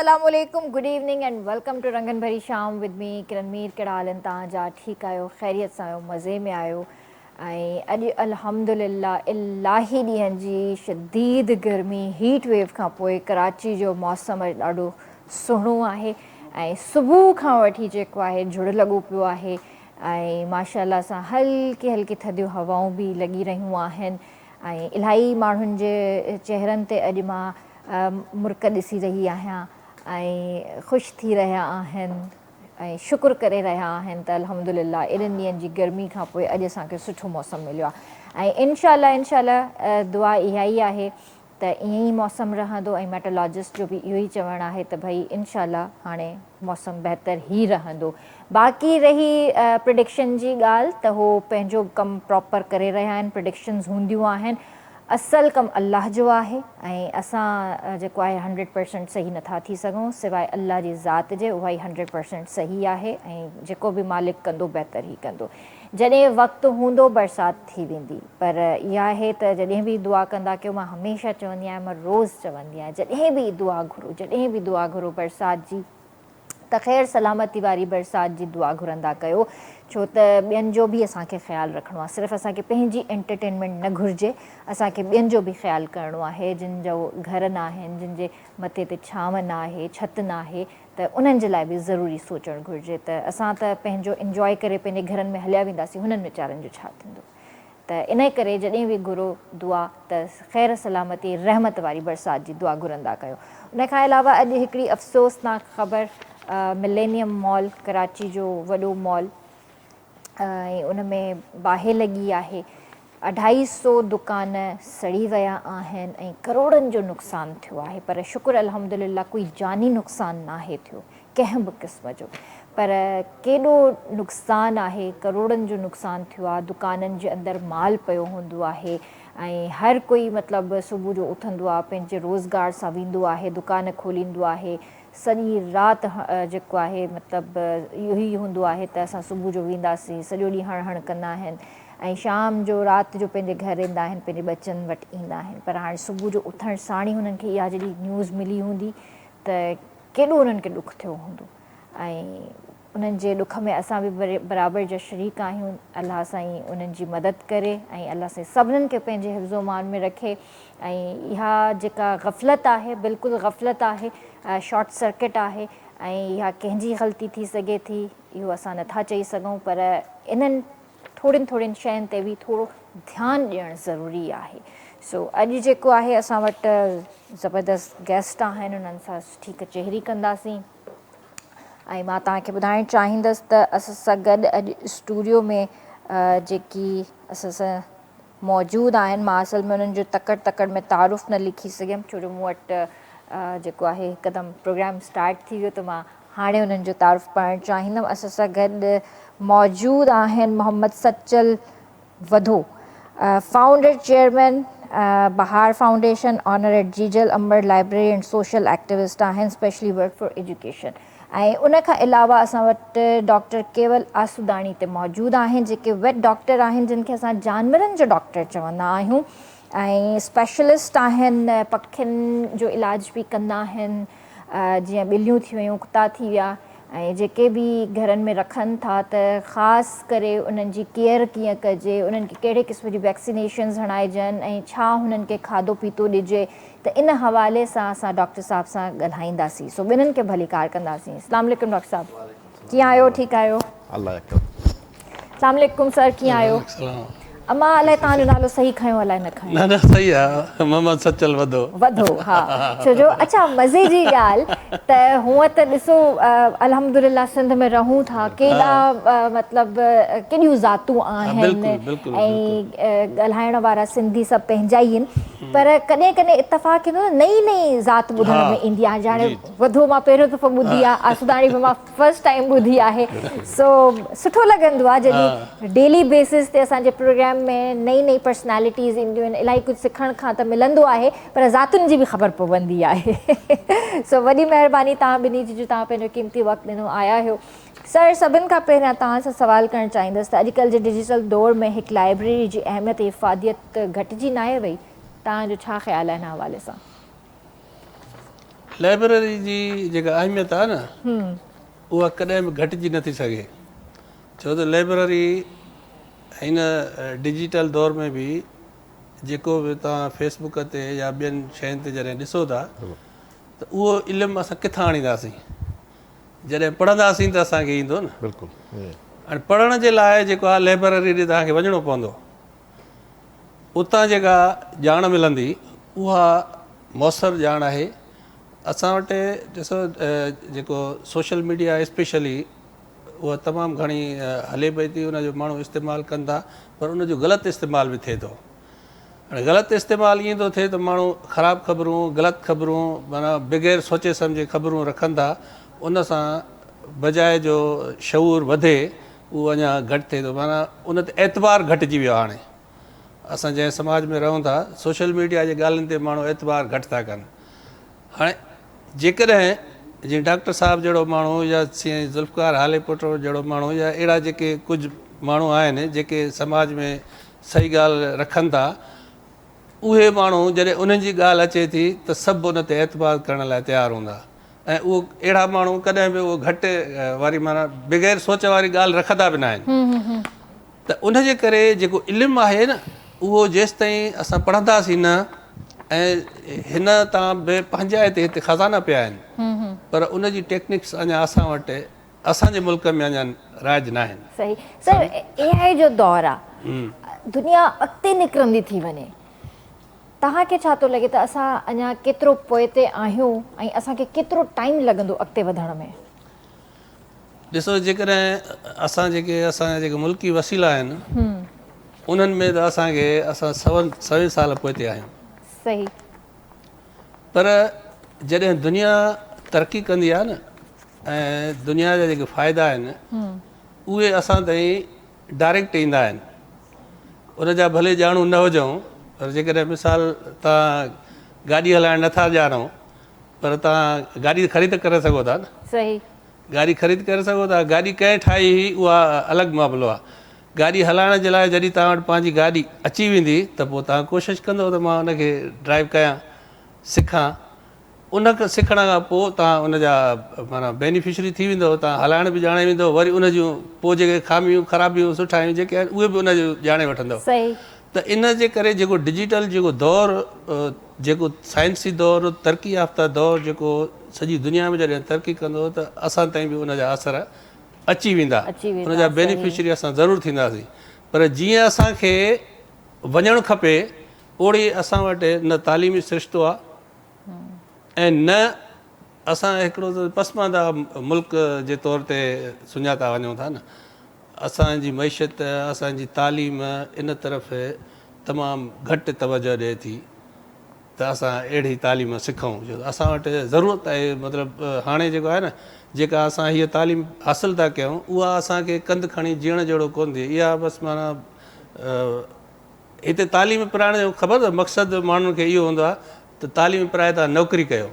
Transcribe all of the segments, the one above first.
السلام عليڪم good evening and welcome to رنگن ڀري شام ود مي ڪرن مير ڪهڙا حال آهن توهان جا ٺيڪ آهيو خيريت سان آهيو مزي ۾ آهيو ۽ اڄ الحمدلله الاهي ڏينهن جي شديد گرمي هيٽ ويو کان پوء ڪراچي جو موسم اڄ ڏاڍو سهڻو آهي ۽ صبح کان وٺي جيڪو آهي جھڙ لڳو پيو آهي ۽ ماشاء الله سان هلڪي هلڪي ٿڌيون هوائون به لڳي رهيون آهن ۽ الاهي ماڻهن جي چهرن تي اڄ مان مرڪ ڏسي رهي آهيان ۽ خوش ٿي رهيا آهن ۽ شڪر ڪري رهيا آهن ته الحمد لله ايڏن ڏينهن جي گرمي کان پوء اڄ اسان کي سٺو موسم مليو آهي ۽ انشاء الله انشاء الله دعا اها ئي آهي ته ائين ئي موسم رهندو ۽ ميٽولاجسٽ جو به اهو ئي چوڻ آهي ته ڀئي انشاء الله هاڻي موسم بهتر ئي رهندو. باقي رهي پرڊڪشن جي ڳالهه ته هو پنهنجو ڪم پراپر ڪري رهيا آهن پرڊڪشنز هونديون آهن اصل ڪم الله جو آهي ۽ اسان جيڪو آهي هنڊريڊ پرسنٽ صحيح نٿا ٿي سگهون سواء الله جي ذات جي اها ئي هنڊريڊ پرسنٽ صحيح آهي ۽ جيڪو به مالڪ ڪندو بهتر ئي ڪندو. جڏهن وقت هوندو برسات ٿي ويندي پر اها آهي ته جڏهن به دعا ڪندا ڪيو مان هميشه چوندي آهيان مان روز چوندي آهيان جڏهن به دعا گهرو جڏهن به دعا گهرو برسات جي ته خير سلامتي واري برسات جي دعا گهرندا ڪيو ڇو ته ٻين جو به اسان کي خيال رکڻو آهي صرف اسان کي پنهنجي انٽرٽينمينٽ نه گهرجي اسان کي ٻين جو به خيال ڪرڻو آهي جن جو گهر ناهن جن جي مٿي تي ڇانو ناهي ڇت ناهي ته انهن جي لاء به ضروري سوچڻ گهرجي ته اسان ته پنهنجو انجواء ڪري پنهنجي گهرن ۾ هليا وينداسين هنن ويچارن جو ڇا ٿيندو ته انهي ڪري جڏهن به گهرو دعا ته خير سلامتي رحمت واري برسات جي دعا گهرندا ڪيو ان کان علاوه اڄ هڪڙي افسوسناڪ خبر ملينيم مال ڪراچي جو وڏو مال ۽ ان ۾ باهه لڳي آهي، اڍائي سو دڪان سڙي ويا آهن ۽ ڪروڙن جو نقصان ٿيو آهي پر شڪر الحمدلله ڪوئي جاني نقصان ناهي ٿيو ڪنهن به قسم جو پر ڪيڏو نقصان آهي ڪروڙن جو نقصان ٿيو آهي دڪانن جي اندر مال پيو هوندو آهي ۽ هر ڪوئي مطلب صبح جو اٿندو آهي پنهنجي روزگار سان ويندو آهي دڪان کوليندو آهي سڄي رات جيڪو آهي مطلب اهو ئي هوندو آهي ته اسان صبح جو وينداسين سڄو ڏينهن هڻ هڻ ڪندا آهن ۽ شام جو رات جو پنهنجي گهر ايندا آهن پنهنجي ٻچن وٽ ايندا آهن پر هاڻي صبح جو اٿڻ ساڻ ئي هنن کي اها جڏهن نيوز ملي هوندي ته ڪيڏو انهن کي ڏک ٿيو هوندو ۽ انهن جي ڏک ۾ اسان به برابر جا شريڪ آهيون الله سائين انهن جي مدد ڪري ۽ الله سائين سڀنن کي پنهنجي حفظ و امان ۾ رکي ۽ اها جيڪا غفلت آهي بلڪل غفلت آهي شارٽ سرڪٽ آهي ۽ اها ڪنهن جي غلطي ٿي سگهي ٿي اهو اسان نٿا چئي سگهون پر انهن ٿورين ٿورين شين تي به ٿورو ڌيان ڏيڻ ضروري آهي سو اڄ جيڪو آهي اسان وٽ زبردست گيسٽ آهن انهن سان سٺي ڪچهري ڪنداسين ۽ مان توهان کي ٻڌائڻ چاهيندس ته اسان سان گڏ اڄ اسٽوڊيو ۾ جيڪي اسان سان موجود آهن مان اصل ۾ انهن جو تڪڙ تڪڙ ۾ تعارف نه لکي سگهيم ڇو جو مون وٽ جيڪو آهي هڪدم پروگرام اسٽارٽ ٿي ويو ته مان هاڻي انهن جو تعارف پڙهڻ چاهيندم اسان سان گڏ موجود آهن محمد سچل وڌو founder chairman Bahar foundation owner at Jijal Ambar library and social activist آهن اسپيشلي ورڪ فار ايجوڪيشن ۽ ان کان علاوه اسان وٽ ڊاڪٽر ڪيول آسوداڻي تي موجود آهن جيڪي ويٽ ڊاڪٽر آهن جن کي اسان جانورن جو ڊاڪٽر چوندا آهيون ۽ اسپيشلسٽ آهن پکين جو علاج به ڪندا آهن جيئن ٻليون ٿي ويون ڪتا ٿي ويا ۽ جيڪي به گهرن ۾ رکن ٿا ته خاص ڪري انهن جي ڪيئر ڪيئن ڪجي انهن کي ڪهڙي قسم جون ويڪسينيشنز هڻائجن ۽ ڇا هنن کي کاڌو پيتو ڏجي ته ان حوالي سان اسان ڊاڪٽر صاحب سان ڳالهائينداسين سو ٻنهن کي ڀليڪار ڪنداسين اسلام عليڪم ڊاڪٽر صاحب ڪيئن آهيو ٺيڪ آهيو الله جو ڪرم اسلام عليڪم سر ڪيئن آهيو اما الائي توهان جو نالو صحيح کنيو الائي نه کنيو نه نه صحيح آ محمد سچل وڌو وڌو ها ڇو جو اڇا مزي جي ڳالهه ته هونء ته ڏسو الحمدلله سنڌ ۾ رهون ٿا ڪيڏا مطلب ڪيڏيون ذاتون آهن ۽ ڳالهائڻ وارا سنڌي سڀ پنهنجا ئي آهن پر ڪڏهن ڪڏهن اتفاق ٿيندو آهي نئين نئين ذات ٻڌڻ ۾ ايندي آهي جاڻي وڌو مان پهريون دفعو ٻڌي آهي آسوداڻي به مان فرسٽ ٽائيم ٻڌي آهي سو سٺو لڳندو آهي جڏهن ڊيلي بيسز تي اسان جي پروگرام ۾ نئين نئين پرسنالٽيز اينديون آهن الاهي ڪجهه سکڻ کان ته ملندو آهي پر ذاتن جي به خبر پوندي آهي سو وڏي مهرباني توهان ٻنهي جي جو توهان پنهنجو قيمتي وقت ڏنو آيا آهيو سر سڀن کان پهريان توهان سان سوال ڪرڻ چاهيندس ته اڄڪلهه جي ڊجيٽل دور ۾ هڪ لائبريري جي اهميت ۽ افاديت گهٽجي ناهي وئي؟ توهان جو ڇا خيال آهي ان حوالي سان؟ لائبريري جي جيڪا اهميت آهي نه اها ڪڏهن به گهٽجي نٿي سگهي ڇو ته لائبريري هن ڊجيٽل دور ۾ به جيڪو به توهان فيس بڪ تي يا ٻين شين تي جڏهن ڏسو ٿا ته اهو علم اسان ڪٿان آڻينداسين؟ جڏهن پڙهنداسين ته اسان کي ايندو نه. بلڪل. هاڻي پڙهڻ جي لاء جيڪو آهي لئبرري ڏي توهان کي وڃڻو پوندو. اتان جيڪا ڄاڻ ملندي اها موثر ڄاڻ آهي. اسان وٽ ڏسو جيڪو سوشل ميڊيا اسپيشلي اها تمام گهڻي هلي پئي ٿي ان جو ماڻهو استعمال ڪن ٿا پر ان جو غلط استعمال به ٿئي ٿو. هاڻي غلط استعمال ائين ٿو ٿئي ته ماڻهو خراب خبرون، غلط خبرون معنيٰ بغير سوچي سمجهي خبرون رکن ٿا ان سان بجاء جو شعور وڌي اهو اڃا گهٽ ٿئي ٿو معنيٰ ان تي اعتبار گهٽجي ويو آهي هاڻي اسان جنهن سماج ۾ رهون ٿا سوشل ميڊيا جي ڳالهين تي ماڻهو اعتبار گهٽ ٿا ڪن هاڻي جيڪڏهن جيئن ڊاڪٽر صاحب جهڙو ماڻهو يا سائين ذوالفقار هاليپوٽو جهڙو ماڻهو يا اهڙا جيڪي ڪجهه ماڻهو آهن جيڪي سماج ۾ صحيح ڳالهه رکن ٿا اهي ماڻهو جڏهن انهن جي ڳالهه اچي ٿي ته سڀ ان تي اعتبار ڪرڻ لاء تيار هوندا ۽ اهو اهڙا ماڻهو ڪڏهن به اهو گهٽ واري معنيٰ بغير سوچ واري ڳالهه رکندا به ناهن ته ان جي ڪري جيڪو علم آهي نه اهو جيستائين اسان پڙهنداسين نه ۽ هن تان به پنهنجا هتي هتي خزانا پيا آهن پر ان جي ٽيڪنڪس اڃا اسان وٽ اسان جي ملڪ ۾ اڃا رائج ناهن. صحيح سر اي آء جو دور آ دنيا اڳتي نڪرندي ٿي وڃي توهان کي ڇا ٿو لڳي ته اسان اڃا ڪيترو پوئتي آهيون ۽ اسان کي ڪيترو ٽائيم لڳندو اڳتي وڌڻ ۾؟ ڏسو جيڪڏهن اسان جيڪي اسان جا جيڪي ملڪي وسيلا آهن انهن ۾ ته اسان کي اسان سون سوين سال پوئتي آهيون. صحيح. پر جڏهن دنيا ترقي ڪندي آهي نه ۽ دنيا جا جيڪي فائدا آهن اهي اسان تائين ڊائريڪٽ ايندا آهن ان جا ڀلي ڄاڻو نه هجون پر جيڪڏهن مثال توهان گاڏي هلائڻ نٿا ڄاڻو پر توهان گاڏي خريد ڪري سگهو ٿا نه. صحيح. گاڏي خريد ڪري سگهو ٿا. گاڏي ڪنهن ٺاهي هئي اها الڳ معاملو آهي. گاڏي هلائڻ جي لاء جڏهن توهان وٽ پنهنجي گاڏي اچي ويندي ته پوء توهان ڪوشش ڪندو ته مان ان کي ڊرائيو ڪيان، سکان. ان سکڻ کان پوء توهان ان جا معنيٰ بينيفشري ٿي ويندؤ، توهان هلائڻ به ڄاڻي ويندؤ، وري ان جون پوء جيڪي خاميون، خرابيون، سٺايون جيڪي آهن اهي به ان جون ڄاڻي وٺندؤ. صحيح. ته ان جي ڪري جيڪو ڊجيٽل جيڪو دور جيڪو سائنسي دور ترقي يافته دور جيڪو سڄي دنيا ۾ جڏهن ترقي ڪندو ته اسان تائين به ان جا اثر اچي ويندا ان جا بينيفشري اسان ضرور ٿينداسين پر جيئن اسان کي وڃڻ کپي اوڙي اسان وٽ نه تعليمي سرشتو آهي ۽ نه اسان هڪڙو ته پسمانده ملڪ جي طور تي سڃاتا وڃون ٿا نه اسان جي معيشت، اسان جي تعليم ان طرف تمام گهٽ توجهه ڏئي ٿي ته اسان اهڙي تعليم سکون جو اسان وٽ ضرورت آهي مطلب هاڻي جيڪو آهي نه جيڪا اسان هيء تعليم حاصل ٿا ڪيون اها اسان کي ڪنڌ کڻي جيئڻ جهڙو ڪونه ٿئي اها بس معنيٰ هتي تعليم پرائڻ جو خبر اٿو مقصد ماڻهن کي اهو هوندو آهي ته تعليم پرائي توهان نوڪري ڪيو.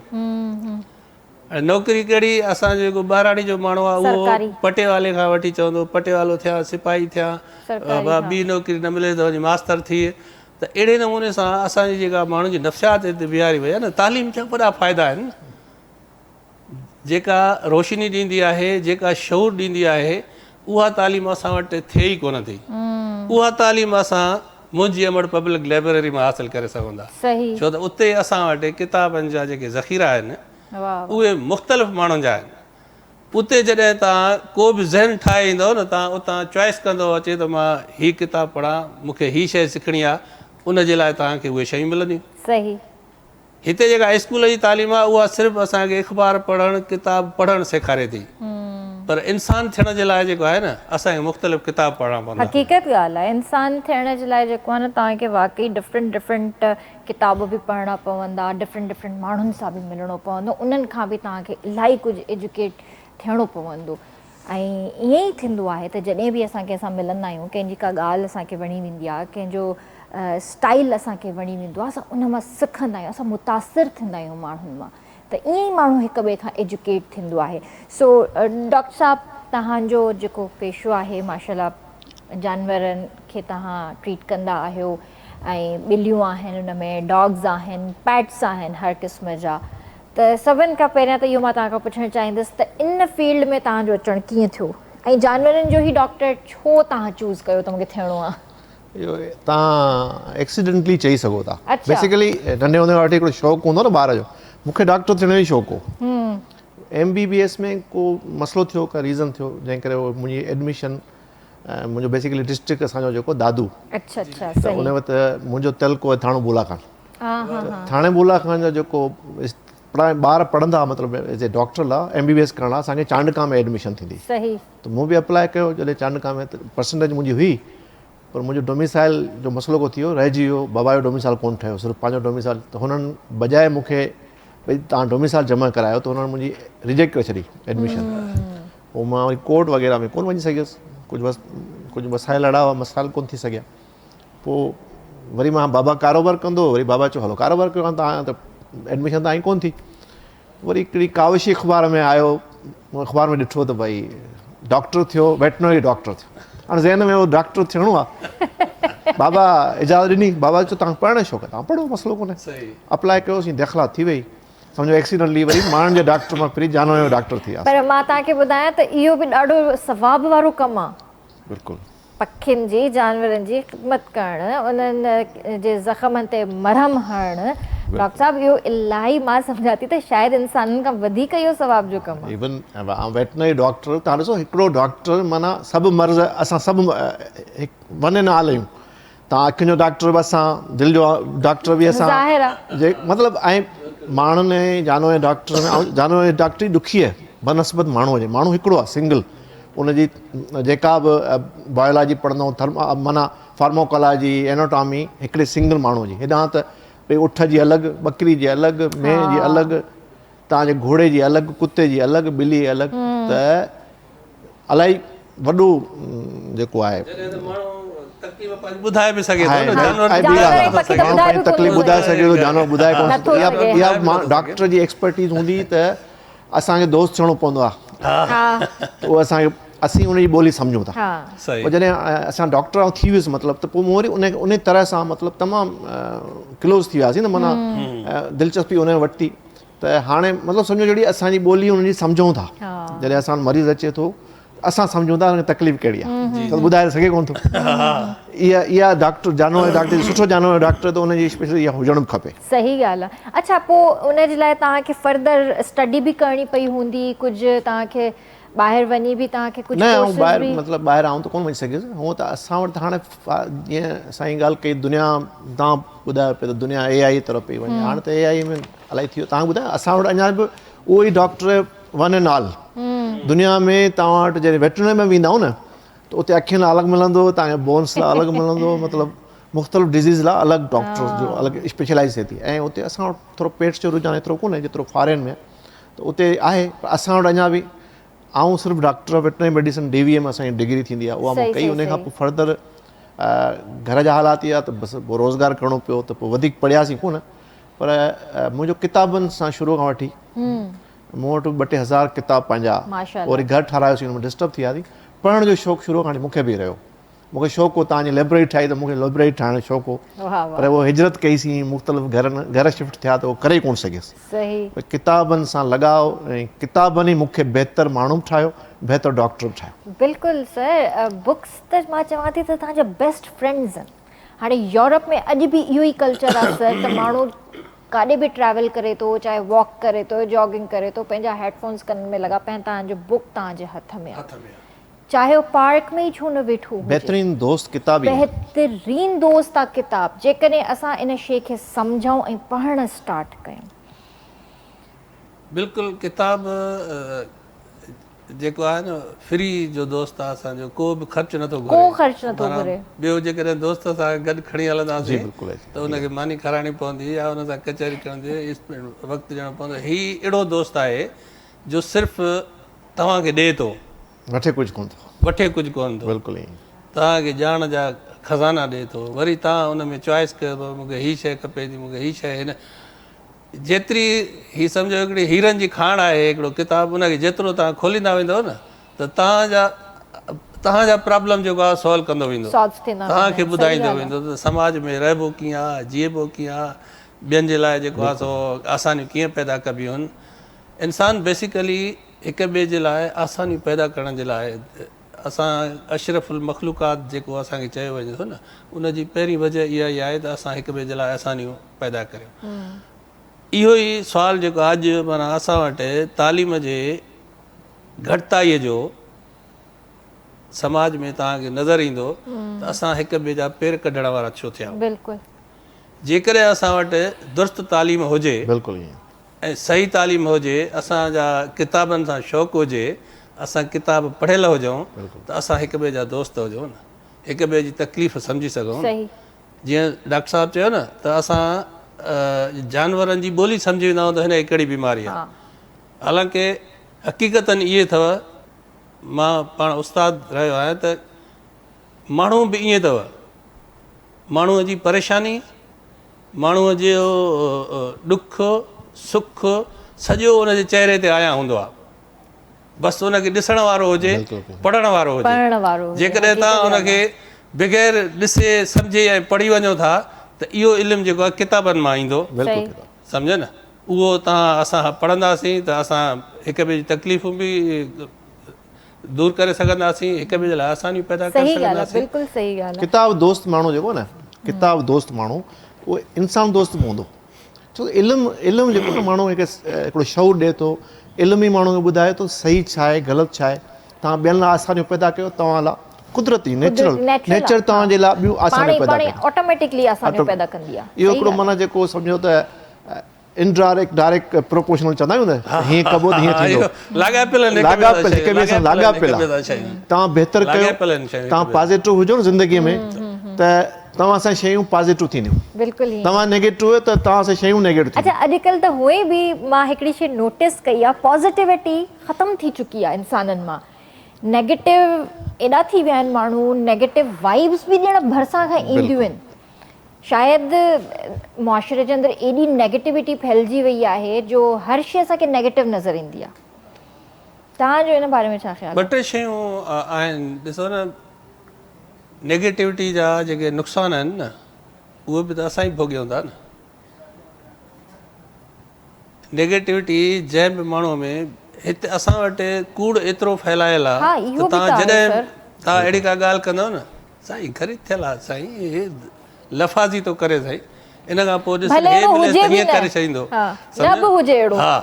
۽ نوڪري ڪهڙي اسان جو جيڪو ٻهراڙي جو ماڻهو آهي اهو پٽيوالي کان وٺي چوندو پٽيوالو ٿيان سپاهي ٿيان ٻي نوڪري نه ملي ته وڃي ماستر ٿي ته اهڙي نموني سان اسان جي جيڪا ماڻهن جي نفسيات هتي بيهاري وئي آهي نه تعليم جا وڏا فائدا آهن جيڪا روشني ڏيندي آهي جيڪا شعور ڏيندي آهي اها تعليم اسان وٽ ٿئي ئي ڪونه ٿي. اها تعليم اسان منهنجي امڙ پبلڪ لئبرري مان حاصل ڪري سگهون ٿا. ڇو ته اتي اسان وٽ ڪتابن جا جيڪي ذخيرا آهن اهي مختلف ماڻهن جا آهن. اتي جڏهن توهان ڪو به ذهن ٺاهي ايندؤ نه توهان اتان چوائس ڪندؤ اچي ته مان هي ڪتاب پڙهان مون کي هي شيء سکڻي آهي ان جي لاء توهان کي اهي شيون ملنديون. هتي جيڪا اسڪول جي تعليم آهي اها صرف اسان کي اخبار پڙهڻ، ڪتاب پڙهڻ سيکاري ٿي پر انسان ٿيڻ جي لاء جيڪو آهي نه اسان کي مختلف ڪتاب پڙهڻا پوندا. حقيقت ڳالهه آهي انسان ٿيڻ جي لاء جيڪو آهي نه توهان کي واقعي ڊفرنٽ ڊفرنٽ ڪتاب به پڙهڻا پوندا ڊفرنٽ ڊفرنٽ ماڻهن سان به ملڻو پوندو انهن کان به توهان کي الاهي ڪجهه ايجوڪيٽ ٿيڻو پوندو ۽ ائين ئي ٿيندو آهي ته جڏهن به اسان ڪنهن سان ملندا آهيون ڪنهن جي ڪا ڳالهه اسان کي وڻي ويندي آهي ڪنهن جو اسٽائل اسان کي وڻي ويندو آهي اسان ان مان سکندا آهيون اسان متاثر ٿيندا آهيون ماڻهن مان ته ائين ئي ماڻهو هڪ ٻئي کان ايجوڪيٽ ٿيندو آهي سو ڊاڪٽر صاحب تهان جو جيڪو پيشو آهي ماشاء الله جانورن کي تهان ٽريٽ ڪندا آهيو ۽ ٻليون آهن ان ۾ ڊاگز آهن پيٽس آهن هر قسم جا. ته سڀن کان پهريان ته اهو مان توهان کان پڇڻ چاهيندس ته ان فيلڊ ۾ توهان جو اچڻ ڪيئن ٿيو ۽ جانورن جو هي ڊاڪٽر ڇو توهان چوز ڪيو ته مونکي ٿيڻو آهي؟ اهو توهان ايڪسيڊنٽلي چئي سگهو ٿا. بيسيڪلي ننڍي هوندي کان وٺي هڪڙو شوق هوندو آهي نه ٻار جو، مون کي ڊاڪٽر ٿيڻ جو ئي شوق هو. ايم بي بي ايس ۾ ڪو مسئلو ٿيو، ڪا ريزن ٿيو جنهن ڪري منهنجي ايڊميشن، منهنجو بيسيڪلي ڊسٽرڪٽ اسان جو جيڪو دادو، ته ان وقت منهنجو تعلقو آهي ٿاڻو بولا خان. ٿاڻي بولا خان جو جيڪو ٻار پڙهندا مطلب as A doctor law M B B S ڪرڻ لا اسان کي چانڊڪا ۾ ايڊميشن ٿيندي. ته مون به اپلاء ڪيو جڏهن چانڊڪا ۾ ته پرسنٽيج منهنجي هئي پر منهنجو ڊوميسائل جو مسئلو ڪو ٿي ويو رهجي ويو بابا جو ڊوميسائل ڪونه ٺهيو صرف پنهنجو ڊوميسائل ته هنن بجاء مون کي ڀئي توهان ڊوميسائل جمع ڪرايو ته هنن منهنجي ريجيڪٽ ڪري ڇڏي ايڊميشن پوء مان وري ڪورٽ وغيره ۾ ڪونه وڃي سگهيس ڪجهه ڪجهه مسائل اهڙا هئا مسائل ڪونه ٿي سگهيا پوء وري مان بابا ڪاروبار ڪندو هو وري بابا چيو هلو ڪاروبار ڪيو هاڻي تان ته ايڊميشن ته آئي ڪونه ٿي وري هڪڙي ڪاوشي اخبار ۾ آيو اخبار ۾ ڏٺو ته ڀائي ڊاڪٽر ٿيو ويٽنري ڊاڪٽر ٿيو هاڻي ذهن ۾ هو ڊاڪٽر ٿيڻو آ بابا اجازت ڏني بابا چيو تان پڙهڻ جو شوق آ تان پڙهو مسئلو ڪونهي اپلاء ڪيوسين داخلا ٿي وئي سمجهو ايڪسيڊنٽلي وري ماڻهن جي ڊاڪٽر مان ڦري جانورن جو ڊاڪٽر ٿي وياسين. پر مان توهان کي ٻڌايان ته اهو به ڏاڍو ثواب وارو ڪم آ. بلڪل. پکين جي، جانورن جي خدمت ڪرڻ، انهن جي زخمن تي مرهم هڻڻ، ڊاڪٽر صاحب اهو الاهي مان سمجهان ٿي ته شايد انسانن کان وڌيڪ اهو ثواب جو ڪم آ. ايون ويٽنري ڊاڪٽر توهان ڏسو هڪڙو ڊاڪٽر معنيٰ سڀ مرض اسان سڀ ون اينڊ آل آهيون. توهان اکين جو ڊاڪٽر به اسان، دل جو ڊاڪٽر به اسان، ظاهر آ. جي مطلب ۽ ماڻهن ۽ جانورن جي ڊاڪٽر ۾ جانورن جي ڊاڪٽري ڏکي آهي بنسبت ماڻهوء جي، ماڻهو هڪڙو آهي سنگل ان جي جيڪا به بايولاجي پڙهندو ٿرم معنيٰ فارماڪالاجي ايناٽامي هڪڙي سنگل ماڻهوء جي، هيڏانهن ته ڀئي اٺ جي الڳ، ٻڪري جي الڳ، مينهن جي الڳ، توهان جي گهوڙي جي الڳ، ڪتي جي الڳ، ٻلي جي الڳ ته الائي وڏو جيڪو آهي. جڏهن ته ماڻهو تڪليف پنهنجي ٻڌائي به سگهي ٿو نه جانور ته ٻڌائي به ڪونه ٿو سگهي. تڪليف ٻڌائي سگهي ٿو جانور ٻڌائي ڪونه ٿو سگهي. اها ڊاڪٽر جي ايڪسپرٽيز هوندي ته اسان کي دوست ٿيڻو پوندو آهي ته اهو اسان کي اسين ان جي ٻولي سمجهون ٿا. پوء جڏهن اسان ڊاڪٽر آئون ٿي ويس مطلب ته پوء مون وري ان طرح سان مطلب تمام ڪلوز ٿي وياسين نه معنيٰ دلچسپي ان ورتي ته هاڻي مطلب سمجهو جهڙي اسان جي ٻولي انهن جي سمجهون ٿا جڏهن اسان وٽ مريض اچي ٿو اسان سمجهون ٿا ان کي تڪليف ڪهڙي آهي ته ٻڌائي سگهي ڪونه ٿو اها اها ڊاڪٽر جانور جو ڊاڪٽر سٺو جانور جو ڊاڪٽر ته ان جي اسپيشل اها هجڻ به کپي. صحيح ڳالهه آهي اڇا پوء ان جي لاء توهان کي فردر اسٽڊي به ڪرڻي پئي هوندي ڪجهه توهان کي ٻاهر وڃي به توهان کي ڪجهه نه آئون ٻاهر مطلب ٻاهر آئون ته ڪونه وڃي سگهيس هونء ته اسان وٽ ته هاڻي جيئن سائين ڳالهه ڪئي دنيا توهان ٻڌايو پئي ته دنيا اي آئي طرف پئي وڃي هاڻي ته اي آئي ۾ الائي ٿي ويو توهان ٻڌايو اسان وٽ اڃا به اهو ئي ڊاڪٽر ون اينڊ آل دنيا ۾ توهان وٽ جڏهن ويٽرنري ۾ ويندا نه ته اتي اکين لاء الڳ ملندو توهان کي بونس لاء الڳ ملندو مطلب مختلف ڊزيز لاء الڳ ڊاڪٽر جو الڳ اسپيشلائز ٿئي ٿي ۽ اتي اسان وٽ ٿورو پيٽس جو رجحان ايترو ڪونهي جيترو فارين ۾ ته اتي آهي پر اسان وٽ اڃا به آئون صرف doctor of veterinary medicine D V M اسان جي ڊگري ٿيندي آهي اها مون ڪئي ان کان پوء فردر گهر جا حالات اها ته بس پوء روزگار ڪرڻو پيو ته پوء وڌيڪ پڙهياسين ڪونه پر منهنجو ڪتابن سان شروع کان وٺي مون وٽ ٻه ٽي هزار ڪتاب پنهنجا وري گهر ٺهرايوسين ان ۾ ڊسٽرب ٿي وياسين پڙهڻ جو شوق شروع کان وٺي مون کي به رهيو مون کي شوق هو توهان جي لئبرري ٺاهي ته مون کي لئبرري ٺاهڻ جو شوق هو پر اهو هجرت ڪئي سين مختلف گهرن گهر شفٽ ٿيا ته اهو ڪري ڪونه سگهيس ڪتابن سان لڳاء ۽ ڪتابن ئي مون کي بهتر ماڻهو به ٺاهيو بهتر ڊاڪٽر به ٺاهيو. بلڪل سر بڪس ته مان چوان ٿي ته توهان جا بيسٽ فرينڊز آهن هاڻي يورپ ۾ اڄ به اهو ئي ڪلچر آهي سر ته ماڻهو ڪاڏي به ٽريول ڪري ٿو چاهي واڪ ڪري ٿو جاگنگ ڪري ٿو پنهنجا هيڊ فونز ڪنن ۾ لڳا پيا آهن توهان جو بڪ توهان جي هٿ ۾ آهي چاهي هو پارڪ ۾ ئي ڇو نه ويٺو هجي. بهترين دوست ڪتاب ئي آهي. بهترين دوست آ ڪتاب جيڪڏهن اسان ان شي کي سمجهون ۽ پڙهڻ اسٽارٽ ڪيون. بلڪل ڪتاب جيڪو آهي نه فري جو دوست آهي اسان جو ڪو به خرچ نٿو گهري. ڪو خرچ نٿو گهري. ٻيو جيڪڏهن دوست سان گڏ کڻي هلنداسين ته ان کي ماني کارائڻي پوندي يا ان سان ڪچهري ڪرڻي وقت ڏيڻو پوندو هي اهڙو دوست آهي جو صرف توهان کي ڏئي ٿو. وٺي ڪجهه ڪونه ٿو. وٺي ڪجهه ڪونه ٿو. بلڪل ائين. توهان کي ڄاڻ جا خزانا ڏئي ٿو. وري توهان ان ۾ چوائس ڪيو ته مون کي هي شيء کپي ٿي، مون کي هي شيء هن جيتري هي سمجهو هڪڙي هيرن جي کاڻ آهي هڪڙو ڪتاب ان کي جيترو توهان کوليندا ويندؤ نه ته توهان جا توهان جا پرابلم جيڪو آهي سالو ڪندو ويندو. سالو ٿيندا توهان کي ويندا آهن. صحيح ٻڌائيندو ڳالهه آهي. ويندو ته سماج ۾ رهبو ڪيئن آهي، جيئبو ڪيئن آهي. ٻين جي لاء جيڪو آهي سو آسانيون ڪيئن پيدا ڪبيون آهن. انسان بيسيڪلي هڪ ٻئي جي لاء آسانيون پيدا ڪرڻ جي لاء اسان اشرف المخلوقات جيڪو اسان کي چيو وڃي ٿو نه ان جي پهرين وجه اها ئي آهي ته اسان هڪ ٻئي جي لاء آسانيون پيدا ڪريون. اهو ئي سوال جيڪو اڄ معنيٰ اسان وٽ تعليم جي گهٽتائي جو سماج ۾ توهان کي نظر ايندو ته اسان هڪ ٻئي جا پير ڪڍڻ وارا ڇو ٿيا آهيون. بلڪل. جيڪڏهن اسان وٽ درست تعليم هجي بلڪل ائين. ۽ صحيح تعليم هجي، اسان جا ڪتابن سان شوق هجي، اسان ڪتاب پڙهيل هجون ته اسان هڪ ٻئي جا دوست هجون نه، هڪ ٻئي جي تڪليف سمجهي سگهون نه. جيئن ڊاڪٽر صاحب چيو نه ته اسان جانورن جي ٻولي سمجهي ويندا آهيون ته هن کي ڪهڙي بيماري آهي. حالانڪه حقيقتن اهي اٿو، مان پاڻ استاد رهيو آهيان ته ماڻهو به ائين اٿو، ماڻهوء جي پريشاني، ماڻهوء جو ڏک سک سڄو ان جي چهري تي آيان هوندو آهي. بس ان کي ڏسڻ وارو هجي، پڙهڻ وارو هجي. جيڪڏهن توهان ان کي بغير ڏسي سمجهي ۽ پڙهي وڃو ٿا ته اهو علم جيڪو آهي ڪتابن مان ايندو. سمجهيو نه؟ اهو توهان اسان پڙهنداسين ته اسان هڪ ٻئي جون تڪليفون به دور ڪري سگهنداسين، هڪ ٻئي جي لاء آسانيون پيدا ڪري صحيح ڳالهه آ سگهنداسين. بلڪل صحيح ڳالهه آ. ڪتاب دوست ماڻهو جيڪو آهي نه ڪتاب دوست ماڻهو اهو انسان دوست به هوندو ڇو ته علم علم جيڪو نه ماڻهو کي هڪڙو شعور ڏئي ٿو علم ئي ماڻهو کي ٻڌائي ٿو صحيح ڇا آهي غلط ڇا آهي توهان ٻين لاء آسانيون پيدا ڪيو توهان لاء قدرتي نيچرل نيچر توهان جي لاء ٻيون آسانيون پيدا ڪندي آٽوميٽڪلي آسانيون پيدا ڪندي آهي اهو هڪڙو معنيٰ جيڪو سمجهو ته انڊائريڪٽ ڊائريڪٽ پروپورشنل چوندا آهيون نه هيئن ڪبو ته هيئن ٿيندو لاڳاپيل آهن لاڳاپيل هڪ ٻئي سان لاڳاپيل آهن توهان بهتر ڪيو توهان پازيٽو هجو نه زندگي ۾ ته توهان سان شيون پازيٽو ٿينديون بلڪل توهان نيگيٽو آهيو ته توهان سان شيون نيگيٽو ٿينديون. اڇا اڄڪلهه ته هونئن به مان هڪڙي شي نوٽيس ڪئي آهي پازيٽيوٽي ختم ٿي چڪي آهي انسانن مان نيگيٽو ايڏا ٿي ويا آهن ماڻهو نيگيٽو وائبس به ڄڻ ڀرسان کان اينديون آهن شايد معاشري جي اندر ايڏي نيگيٽوٽي ڦهلجي وئي آهي جو هر شي اسان کي نيگيٽو نظر ايندي آهي. توهان جو ان باري ۾ ڇا خيال آهي؟ ٻه ٽي شيون آهن ڏسو نه نيگيٽوٽي جا جيڪي نقصان آهن نه اهي به ته اسان ئي ڀوڳيون ٿا نه. نيگيٽوٽي جنهن به ماڻهو ۾ هت اسان وٽ ڪوڙ ايترو ڦهلايل آهي ته توهان جڏهن توهان اهڙي ڪا ڳالهه ڪندؤ نه سائين خريد ٿيل آ سائين هي لفاظي ٿو ڪري سائين ان کان پوء ڏس هي مليس ته هيئن ڪري ڇڏيندو نه به هجي اهڙو ها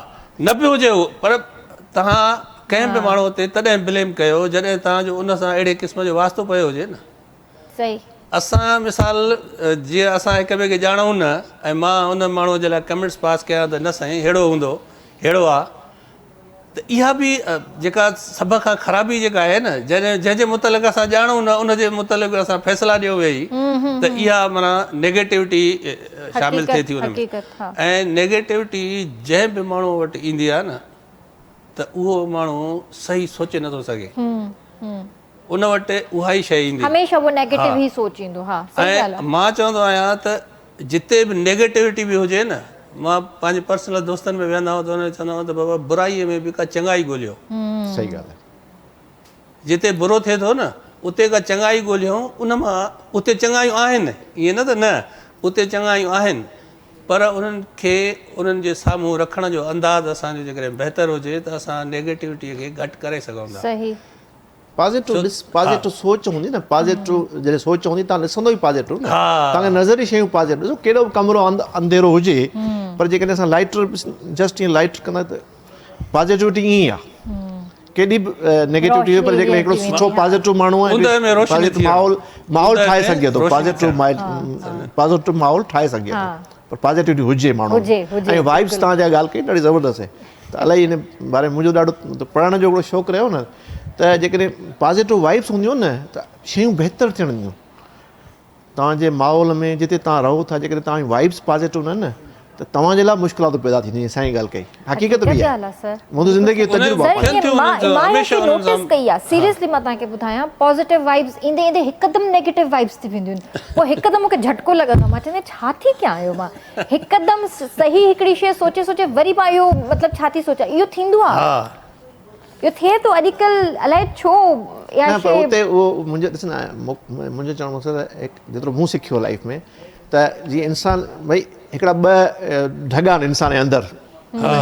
نه به هجي اهو پر توهان ڪنهن به ماڻهو تي تڏهن بليم ڪيو جڏهن توهان جو ان سان اهڙي قسم جو واسطو پيو هجي نه صحيح اسان مثال جيئن اسان هڪ ٻئي کي ڄاڻون نه ۽ مان ان ماڻهو جي لاء ڪمينٽس پاس ڪيان ته نه سائين ههڙو هوندو ههڙو آ ته اها به جيڪا سڀ کان خرابي جيڪا آهي نه جڏهن جنهن جي متعلق اسان ڄاڻون نه ان جي متعلق اسان فيصلا ڏيون ويهي ته اها معنيٰ نيگيٽوٽي شامل ٿئي ٿي ان ۾ ۽ نيگيٽوٽي جنهن به ماڻهو وٽ ايندي آهي نه ته اهو ماڻهو صحيح سوچي نٿو سگهي ان وٽ اها ئي شيء ايندي. هميشه اهو نيگيٽو ئي سوچيندو. ها صحيح ڳالهه آهي. ۽ مان چوندو آهيان ته جتي به نيگيٽوٽي به هجي نه مان پنهنجي پرسنل دوستن ۾ ويهندا آهيون ته انهن کي چوندو آهيان ته بابا برائي ۾ به ڪا چڱائي ڳوليو. صحيح ڳالهه آهي. جتي برو ٿئي ٿو نه اتي ڪا چڱائي ڳوليون ان مان اتي چڱايون آهن ائين نه ته نه اتي چڱايون آهن پر انهن کي انهن جي سامهون رکڻ جو انداز اسان جو جيڪڏهن بهتر هجي ته اسان نيگيٽوٽي کي گهٽ ڪري سگهون ٿا. صحيح. پازيٽو ڏس پازيٽو سوچ هوندي نه پازيٽو جڏهن سوچ هوندي تان ڏسندو ئي پازيٽو نه تان کي نظر ئي شيون پازيٽو ڏسو ڪيڏو به ڪمرو انڌيرو هجي پر جيڪڏهن اسان لائٽ جسٽ ائين لائٽ ڪندا ته پازيٽوٽي ائين ئي آ ڪيڏي به نيگيٽوٽي هجي پر جيڪڏهن هڪڙو سٺو پازيٽو ماڻهو آهي پازيٽو ماحول ماحول ٺاهي سگهجي ٿو پازيٽو پازيٽو ماحول ٺاهي سگهجي ٿو پر پازيٽوٽي هجي ماڻهو ۽ وائبس تان جا ڳالهه ڪئي ڏاڍي زبردست آهي ته الائي ان باري ۾ منهنجو ڏاڍو پڙهڻ جو هڪڙو شوق رهيو نه ته جيڪڏهن پازيٽو وائبس هونديون نه ته شيون بهتر ٿيڻ ٿيون توهان جي ماحول ۾ جتي توهان رهو ٿا جيڪڏهن توهان جون وائبس پازيٽو نه نه ته توهان جي لاء مشڪلاتون پيدا ٿينديون سائين ڳالهه ڪئي حقيقت به آهي منهنجو زندگي جو تجربو آهي مان هي نوٽس ڪئي آهي سيريسلي مان توهان کي ٻڌايان پازيٽو وائبس ايندي ايندي هڪدم نيگيٽو وائبس ٿي وينديون آهن پوء هڪدم مون کي جهٽڪو لڳندو آهي مان چوندي آهيان ڇا ٿي ڪيان اهو مان هڪدم صحيح هڪڙي شيء سوچي سوچي وري مان اهو مطلب ڇا ٿي سوچان اهو ٿيندو آهي. اهو ٿئي ٿو اڄڪلهه الائي ڇو اها نه پر شيء اتي اهو منهنجو ڏس نه منهنجو چوڻ مقصد جيترو مون سکيو لائف ۾ ته جيئن انسان ڀئي هڪڙا ٻه ڍڳا آهن انسان جي اندر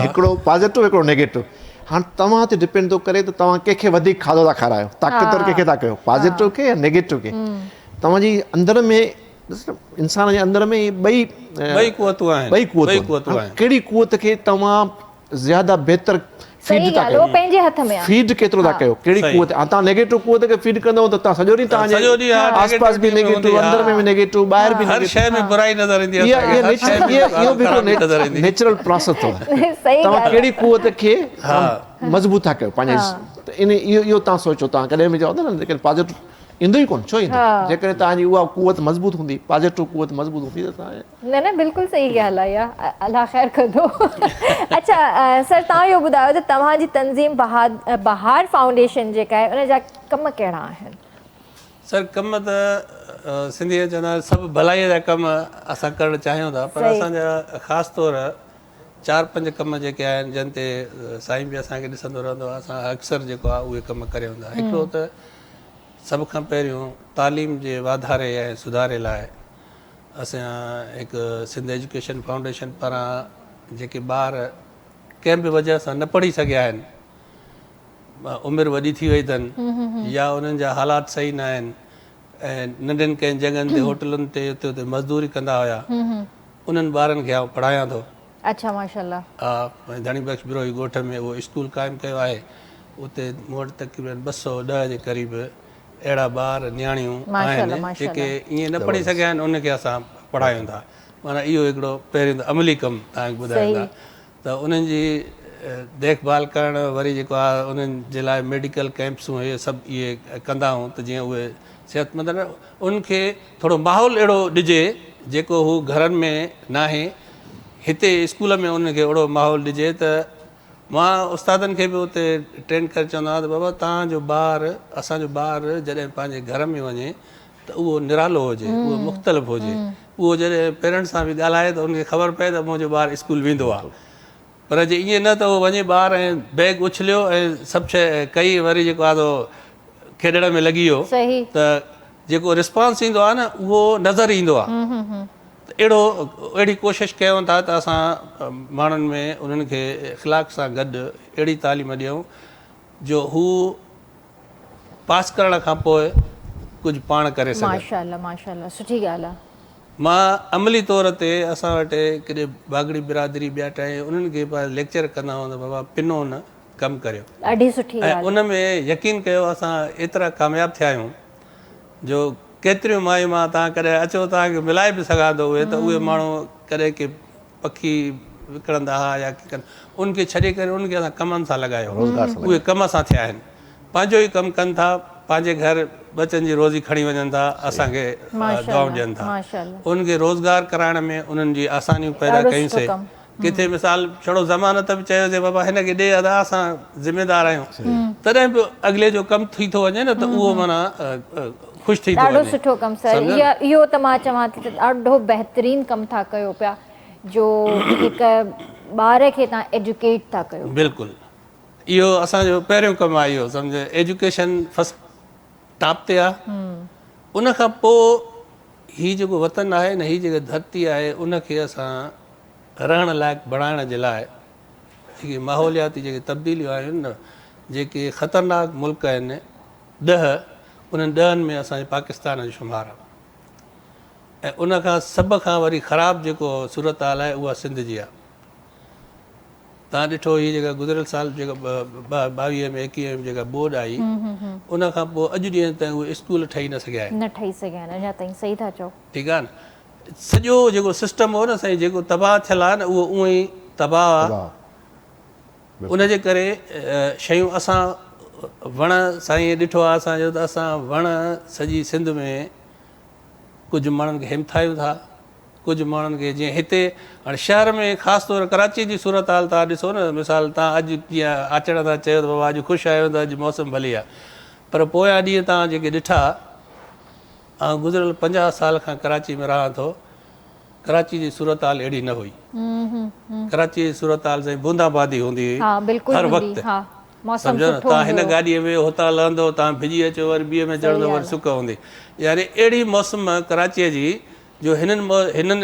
هڪڙو پازيٽو هڪڙو نيگيٽو هاڻ توهان تي ڊپينڊ ٿو ڪري ته توهان ڪنهن کي وڌيڪ کاڌو ٿا کارايو طاقتور ڪنهن کي ٿا ڪيو پازيٽو کي يا نيگيٽو کي توهان جي اندر ۾ ڏس نه انسان جي اندر ۾ ٻئي ٻئي قوتون آهن ٻئي قوتون آهن ڪهڙي قوت کي توهان زياده بهتر فيڊ صحيح ٿا ڳالهه ڪيو اهو پنهنجي هٿ ۾ آ فيڊ ڪيترو ٿا ڪيو ڪهڙي صحيح قوت هاڻ توهان نيگيٽو قوت کي فيڊ ڪندو ته توهان سڄو ڏينهن توهان جي سڄو ڏينهن ها آس پاس به نيگيٽوٽي ۾ نيگيٽو هوندي اندر ۾ به نيگيٽو ٻاهر به هر نيگيٽو شيء ۾ برائي نظر ايندي اها اسان کي اها هر شيء ۾ اها اهو به هڪڙو خرابي نظر ايندي نيچرل پراسيس اٿو صحيح توهان ڳالهه آ ڪهڙي قوت کي مضبوط ٿا ڪيو پنهنجي ته ان اهو اهو توهان سوچو توهان ڪڏهن به چئو ٿا نه جيڪڏهن پازيٽو ايندو ئي ڪونه ڇو ايندو جيڪڏهن توهان جي اها قوت مضبوط هوندي پازيٽو قوت مضبوط هوندي ته توهان نه نه بلڪل صحيح ڳالهه آهي اها الله خير ڪندو اڇا سر توهان اهو ٻڌايو ته توهان جي تنظيم بهار فائونڊيشن جيڪا آهي ان جا ڪم ڪهڙا آهن؟ سر ڪم ته سنڌي ۾ چوندا آهن سڀ ڀلائي جا ڪم اسان ڪرڻ چاهيون ٿا پر اسان جا خاص طور چار پنج ڪم جيڪي آهن جن تي سائين به اسان کي ڏسندو رهندو آهي اسان اڪثر جيڪو آهي اهي ڪم ڪريون ٿا هڪڙو ته سڀ کان پهريون تعليم جي واڌاري ۽ سڌاري لاء اسان هڪ سنڌ ايجوڪيشن فائونڊيشن پاران جيڪي ٻار ڪنهن به وجه سان نه پڙهي سگهيا آهن عمر وڏي ٿي وئي اٿن يا انهن جا حالات صحيح نه آهن ۽ ننڍين ڪنهن جڳهن تي هوٽلن تي اتي اتي مزدوري ڪندا هيا انهن ٻارن کي آئون پڙهايان ٿو. اڇا ماشاءالله. ها ڌڻي بخش بروهي ڳوٺ ۾ اهو اسڪول قائم ڪيو آهي اتي مون وٽ تقريبن 210 جي قريب اهڙا ٻار نياڻيون آهن جيڪي ائين نه پڙهي سگهيا آهن انهن کي اسان پڙهايون ٿا معنيٰ اهو هڪڙو پهريون ته عملي ڪم توهان کي ٻڌايون ٿا ته انهن جي ديک ڀال ڪرڻ وري جيڪو آهي انهن جي لاء ميڊيڪل ڪئمپسون اهي سڀ اهي ڪندا آهيون ته جيئن اهي صحتمند رهن انهن کي ٿورو ماحول اهڙو ڏجي جيڪو هو گهرن ۾ ناهي هتي اسڪول ۾ انهن کي اهڙو ماحول ڏجي ته مان استادن کي به اتي ٽرين ڪري چوندو آهيان ته بابا توهان جو ٻار اسان جو ٻار جڏهن پنهنجي گهر ۾ وڃي ته اهو نرالو هجي اهو مختلف هجي اهو جڏهن پيرنٽس سان به ڳالهائي ته ان کي خبر پئي ته منهنجو ٻار اسڪول ويندو آهي پر جي ائين نه ته اهو وڃي ٻار ۽ بيگ اڇليو ۽ سڀ شيء ڪئي وري جيڪو آهي سو کيڏڻ ۾ لڳي ويو ته جيڪو رسپانس ايندو آهي نه اهو نظر ايندو آهي ته اهڙو اهڙي ڪوشش ڪيون ٿا ته اسان ماڻهن ۾ انهن کي اخلاق سان گڏ اهڙي تعليم ڏيون جو هو پاس ڪرڻ کان پوء ڪجهه پاڻ ڪري سگهن. ماشاءالله ماشاءالله سٺي ڳالهه آ. مان عملي طور تي اسان وٽ ڪڏهن باگڙي برادري ٻيا ٽيان انهن کي پاڻ ليڪچر ڪندا هئا ته بابا پنو نه ڪم ڪريو ڏاڍي سٺي ۽ ڳالهه. ان ۾ يقين ڪيو اسان ايترا ڪامياب ٿيا آهيون جو ڪيتريون مايون مان توهان ڪڏهن اچو توهان کي ملائي به سگهان ٿو اهي ته اهي ماڻهو ڪڏهن ڪي پکي وڪڻندا ها يا ڪي ڪن ان کي ڇڏي ڪري ان کي اسان ڪمن سان لڳايو اهي ڪم سان ٿيا آهن پنهنجو ئي ڪم ڪن ٿا پنهنجي گهر ٻچن جي روزي کڻي وڃن ٿا اسان کي دعائون ڏين ٿا ان کي روزگار ڪرائڻ ۾ انهن جي آسانيون پيدا ڪيون سي ڪٿي مثال ڇڙو ضمانت به چيوسي بابا هن کي ڏي ادا اسان ذميدار آهيون تڏهن به اڳلي جو ڪم ٿي ٿو وڃي نه ته اهو معنيٰ خوش ٿي ٿو ڏاڍو وڃي سٺو ڪم سر اهو ته مان چوان ٿي ته ڏاڍو بهترين ڪم ٿا ڪيو پيا جو هڪ ٻار کي تان ايجوڪيٽ ٿا ڪيو. بلڪل اهو اسان جو پهريون ڪم آهي اهو سمجهه ايجوڪيشن فرسٽ ٽاپ تي آهي ان کان پوء هي جيڪو وطن آهي نه هي جيڪا ڌرتي آهي ان کي اسان رهڻ لائق بڻائڻ جي لاء جيڪي ماحولياتي جيڪي تبديليون آيون آهن نه جيڪي خطرناڪ ملڪ آهن ڏهه انهن ڏهن ۾ اسان جي پاڪستان جو شمار آهي ۽ ان کان سڀ کان وري خراب جيڪو صورتحال آهي اها سنڌ جي آهي. توهان ڏٺو هي جيڪا گذريل سال جيڪا 22 ۾ 21 ۾ جيڪا ٻوڏ آئي ان کان پوء اڄ ڏينهن تائين اهي اسڪول ٺهي نه سگهيا آهن. نه ٺهي سگهيا آهن اڃا تائين صحيح ٿا چئو. ٺيڪ آهي نه سڄو جيڪو سسٽم هو نه سائين جيڪو تباهه ٿيل آهي نه اهو اونئن ئي تباهه آهي ان جي ڪري شيون اسان وڻ سائين ڏٺو آهي اسان جو ته اسان وڻ سڄي سنڌ ۾ ڪجهه ماڻهن کي همٿايون ٿا ڪجهه ماڻهن کي جيئن هتي هاڻي شهر ۾ خاص طور ڪراچي جي صورتحال توهان ڏسو نه مثال توهان اڄ جيئن آچڻ تان چيو ته بابا اڄ خوش آهيون ته اڄ موسم ڀلي آهي پر پويان ڏينهن توهان جيڪي ڏٺا آئون گذريل 50 سال کان ڪراچي ۾ رهان ٿو ڪراچي جي صورتحال اهڙي نه هئي ڪراچي جي صورتحال سائين بوندا باندي هوندي هئي هر وقت. موسم سمجهو نه سٺو توهان هن هوندو هيو. گاڏيء ۾ هتان لهندو توهان ڀڄي اچو وري ٻيء ۾ صحيح چڙهندو وري ڳالهه آ. سڪ هوندي يعني اهڙي موسم ڪراچيء جي جو هنن هنن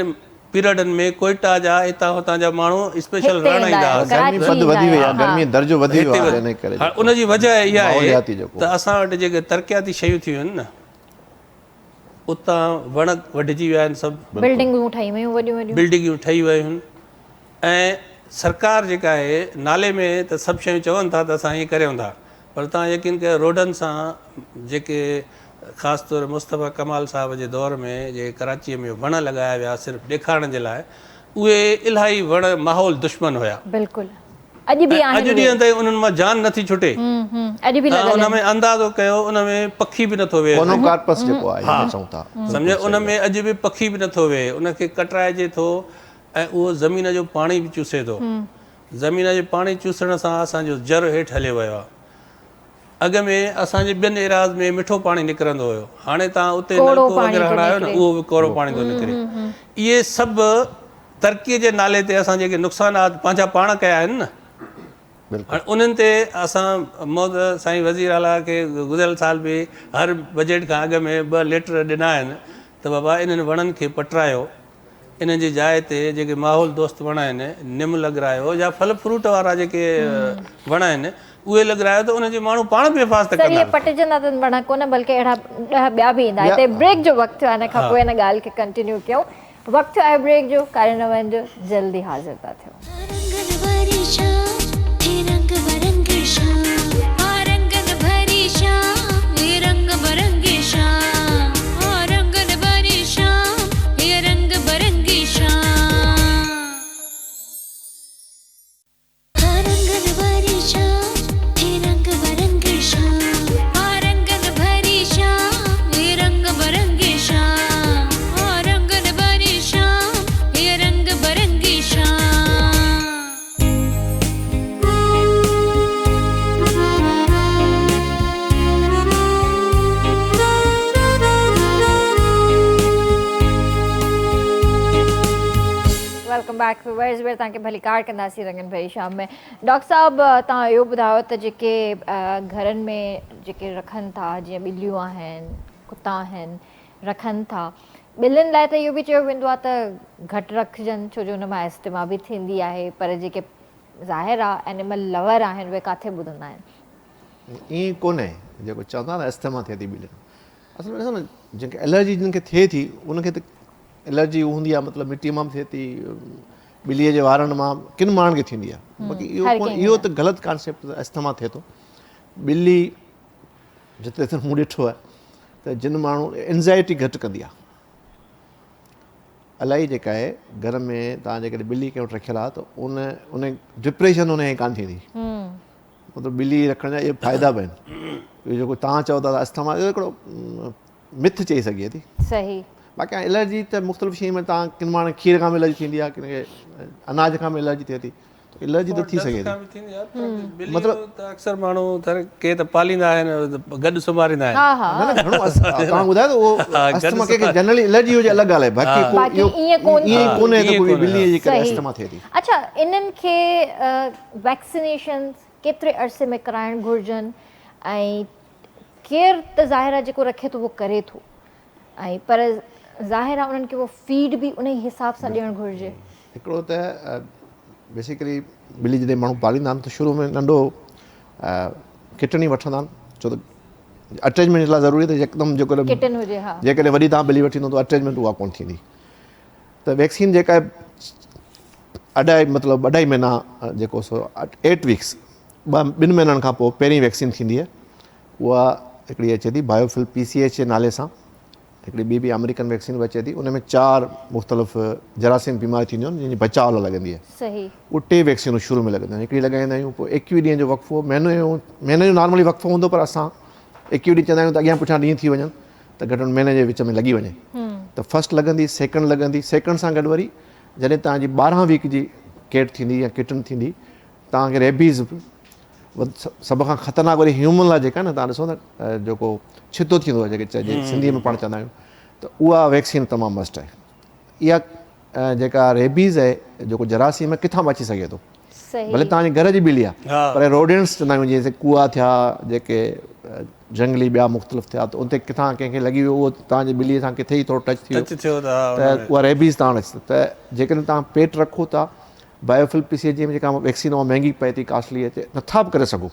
پيريڊن ۾ ڪوئيٽا جا هتان هتان جا ماڻهو اسپيشل هتي رهڻ ايندا ايندا هيا هئا. گرمي ڪراچي پد ايندا وڌي وئي هيا آهي ها. گرمي درجو وڌي ويو هتي آهي وڌ ان ڪري هاڻ جيڪو ان جي وجه اها آهي ماحولياتي جيڪو ته اسان وٽ جيڪي ترقياتي شيون ٿيون آهن نه اتان وڻ وڍجي ويا آهن سڀ. بلڊنگون ٺهي ويون وڏيون وڏيون. بلڊنگون ٺهي ويون ۽ سرڪار جيڪا آهي نالي ۾ ته سڀ شيون چون ٿا ته اسان ائين ڪريون ٿا پر توهان يقين ڪيو روڊن سان جيڪي خاص طور مصطفيٰ ڪمال صاحب جي دور ۾ جيڪي ڪراچيء ۾ وڻ لڳايا ويا صرف ڏيکارڻ جي لاء اهي الاهي وڻ ماحول دشمن هيا. بلڪل اڄ به ۽ آهن اڄ اهي. ڏينهن تائين انهن مان جان نٿي ڇٽي. اڄ به توهان لڳل ان آهن. ۾ اندازو ڪيو ان ۾ پکي به نٿو ويهي. ڪونوڪارپس جيڪو آهي جنهن کي چئون ٿا. سمجهيو ان ۾ اڄ به پکي به نٿو ويهي ان کي ڪٽرائجي ٿو ۽ اهو زمين جو پاڻي به چوسي ٿو. زمين جي پاڻي چوسڻ سان اسان جو جر هيٺ هليو ويو آهي. اڳ ۾ اسان جي ٻين ايراض ۾ مٺو پاڻي نڪرندو هيو. هاڻي توهان اتي ڪوڙو نلڪو پاڻي وغيره ٿو هڻايو نه نڪري. اهو به ڪورو پاڻي ٿو نڪري. اهي سڀ ترقي جي نالي تي اسان جيڪي نقصانات پنهنجا پاڻ ڪيا آهن نه هاڻي انهن تي اسان مون ته سائين وزير اعليٰ کي گذريل سال به هر بجيٽ کان اڳ ۾ ٻه ليٽر ڏنا آهن ته بابا انهن وڻن کي پٽرايو انهن جي جاء تي جيڪي ماحول دوست وڻ آهن، نم لڳرايو يا ڦل فروٽ وارا جيڪي وڻ آهن، اهي لڳرايو ته انهن جي ماڻهو پاڻ به حفاظت سر ڪندا. اهي پٽجندا ته وڻ ڪونه بلڪه اهڙا ڏهه ٻيا به ايندا. هتي بريڪ جو وقت ٿيو آهي ان کان پوء ان ڳالهه کي ڪنٽينيو ڪيون. وقت ٿيو آهي بريڪ جو ڪاڏي نه وڃجو جلد ئي حاضر ٿا ٿيون. رنگن ڀري شام هي رنگ برنگي شام ها رنگن ڀري شام هي رنگ برنگي شام ها رنگن ڀري شام هي رنگ برنگي شام ها رنگن ڀري شام هي رنگ برنگي شام ها رنگن ڀري شام هي رنگ برنگي شام ها رنگن ڀري شام هي رنگ برنگي شام. Welcome back viewers ٻيهر توهان کي ڀليڪار ڪنداسين رنگن ڀري شام ۾ ڊاڪٽر صاحب توهان اهو ٻڌايو ته جيڪي گهرن ۾ جيڪي رکن ٿا جيئن ٻليون آهن ڪتا آهن رکن ٿا ٻلين لاء ته اهو به چيو ويندو آهي ته گهٽ رکجن ڇو جو ان مان اسٿما به ٿيندي آهي پر جيڪي ظاهر آهي اينيمل لور آهن اهي ڪاٿي ٻڌندا آهن. ائين ڪونهي جيڪو چوندا نه اسٿما ٿئي ٿي ٻلين اصل ۾ ڏسو نه جنهن کي الرجي جن کي ٿئي ٿي ان کي ته الرجي هوندي آهي مطلب مٽي مان به ٿئي ٿي ٻلي جي وارن مان ڪن ماڻهن کي ٿيندي آهي باقي اهو اهو ته غلط ڪانسيپٽ اسٿما ٿئي ٿو ٻلي جتي تائين مون ڏٺو آهي ته جن ماڻهو انزائٽي گهٽ ڪندي آهي الائي جيڪا آهي گهر ۾ تان جيڪڏهن ٻلي ڪنهن وٽ رکيل آهي ته ان ان ڊپريشن ان کي ڪانه ٿيندي مطلب ٻلي رکڻ جا اهي فائدا به آهن اهو جيڪو تان چئو ٿا اسٿما اهو هڪڙو مٿ چئي سگهجي ٿي صحيح باقي الرجي ته مختلف شين ۾ تان ڪن ماڻهن کير کان به الرجي ٿيندي آهي ڪن کي اناج کان به الرجي ٿئي ٿي الرجي ته ٿي سگهي ٿي مطلب ته اڪثر ماڻهو ته ڪي ته پاليندا آهن گڏ سمهاريندا آهن ها نه نه گهڻو توهان ٻڌايو ته اهو اسٿما ڪنهن کي جنرلي الرجي هجي الڳ ڳالهه آهي باقي ڪو اهو ائين ڪونهي ته ڪوئي ٻلي جي ڪري اسٿما ٿئي ٿي. اڇا انهن کي ويڪسينيشنز ڪيتري عرصي ۾ ڪرائڻ گهرجن ۽ ڪير ته ظاهر آهي جيڪو رکي ٿو اهو ڪري ٿو ۽ پر ظاهر آهي انهن کي اهو فيڊ به انهي حساب سان ڏيڻ گهرجي. هڪڙو ته بيسيڪلي ٻلي جڏهن ماڻهو پاليندا آهن ته شروع ۾ ننڍو ڪٽن ئي وٺندا آهن ڇو ته اٽيچمينٽ لاء ضروري ته يڪدم جيڪڏهن ڪٽن هجي ها جيڪڏهن وڏي تان ٻلي وٺي ايندو ته اٽيچمينٽ اها ڪونه ٿيندي ته ويڪسين جيڪا اڍائي مطلب اڍائي مهينا جيڪو سو ايٽ ويڪس ٻن مهينن کان پوء پهرين ويڪسين ٿيندي آهي اها هڪڙي اچي ٿي بايوفل پي سي ايڇ جي نالي سان هڪڙي ٻي به آمريڪن ويڪسين به اچي ٿي ان ۾ چار مختلف جراثيم بيماريون ٿينديون آهن جن جي بچاء لاء لڳندي آهي صحيح اهي ٽي ويڪسينون شروع ۾ لڳنديون آهن هڪڙي لڳائيندا آهيون پوء ايڪويهه ڏينهن جو وقفو مهينو جو مهيني جو نارملي وقفو هوندو پر اسان ايڪويهه ڏينهن چوندا آهيون ته اڳيان پٺيان ڏينهن ٿي وڃن ته گهٽ ۾ مهيني جي وچ ۾ لڳي وڃي ته فرسٽ لڳندي سيڪنڊ لڳندي سيڪنڊ سان گڏ وري جڏهن توهان جي ٻارهن ويڪ جي ڪيٽ ٿيندي يا ڪٽن ٿيندي توهان کي ريبيز به سڀ کان خطرناڪ وري هيومن لاء جيڪا نه توهان ڏسو ته جيڪو ڇتو ٿيندو آهي جيڪي چئجي سنڌي ۾ پاڻ چوندا آهيون ته اها ويڪسين تمام مسٽ آهي اها جيڪا ريبيز آهي جيڪو جراثيم آهي ڪٿان به اچي سگهي ٿو. ڀلي توهان جي گهر جي ٻلي آهي پر روڊينٽس چوندا آهيون جيئن ڪوئا ٿيا جيڪي جهنگلي ٻيا مختلف ٿيا ته اتي ڪٿان ڪنهن کي لڳي ويو اهو توهان جي ٻلي سان ڪٿي ئي ٿورو ٽچ ٿي ويو ته اها ريبيز توهان وٽ اچي ته جيڪڏهن توهان پيٽ رکو ٿا بايوفل پي سي جي ۾ جيڪا ويڪسين اها مهنگي پئي ٿي ڪاسٽلي اچي نٿا به ڪري سگهو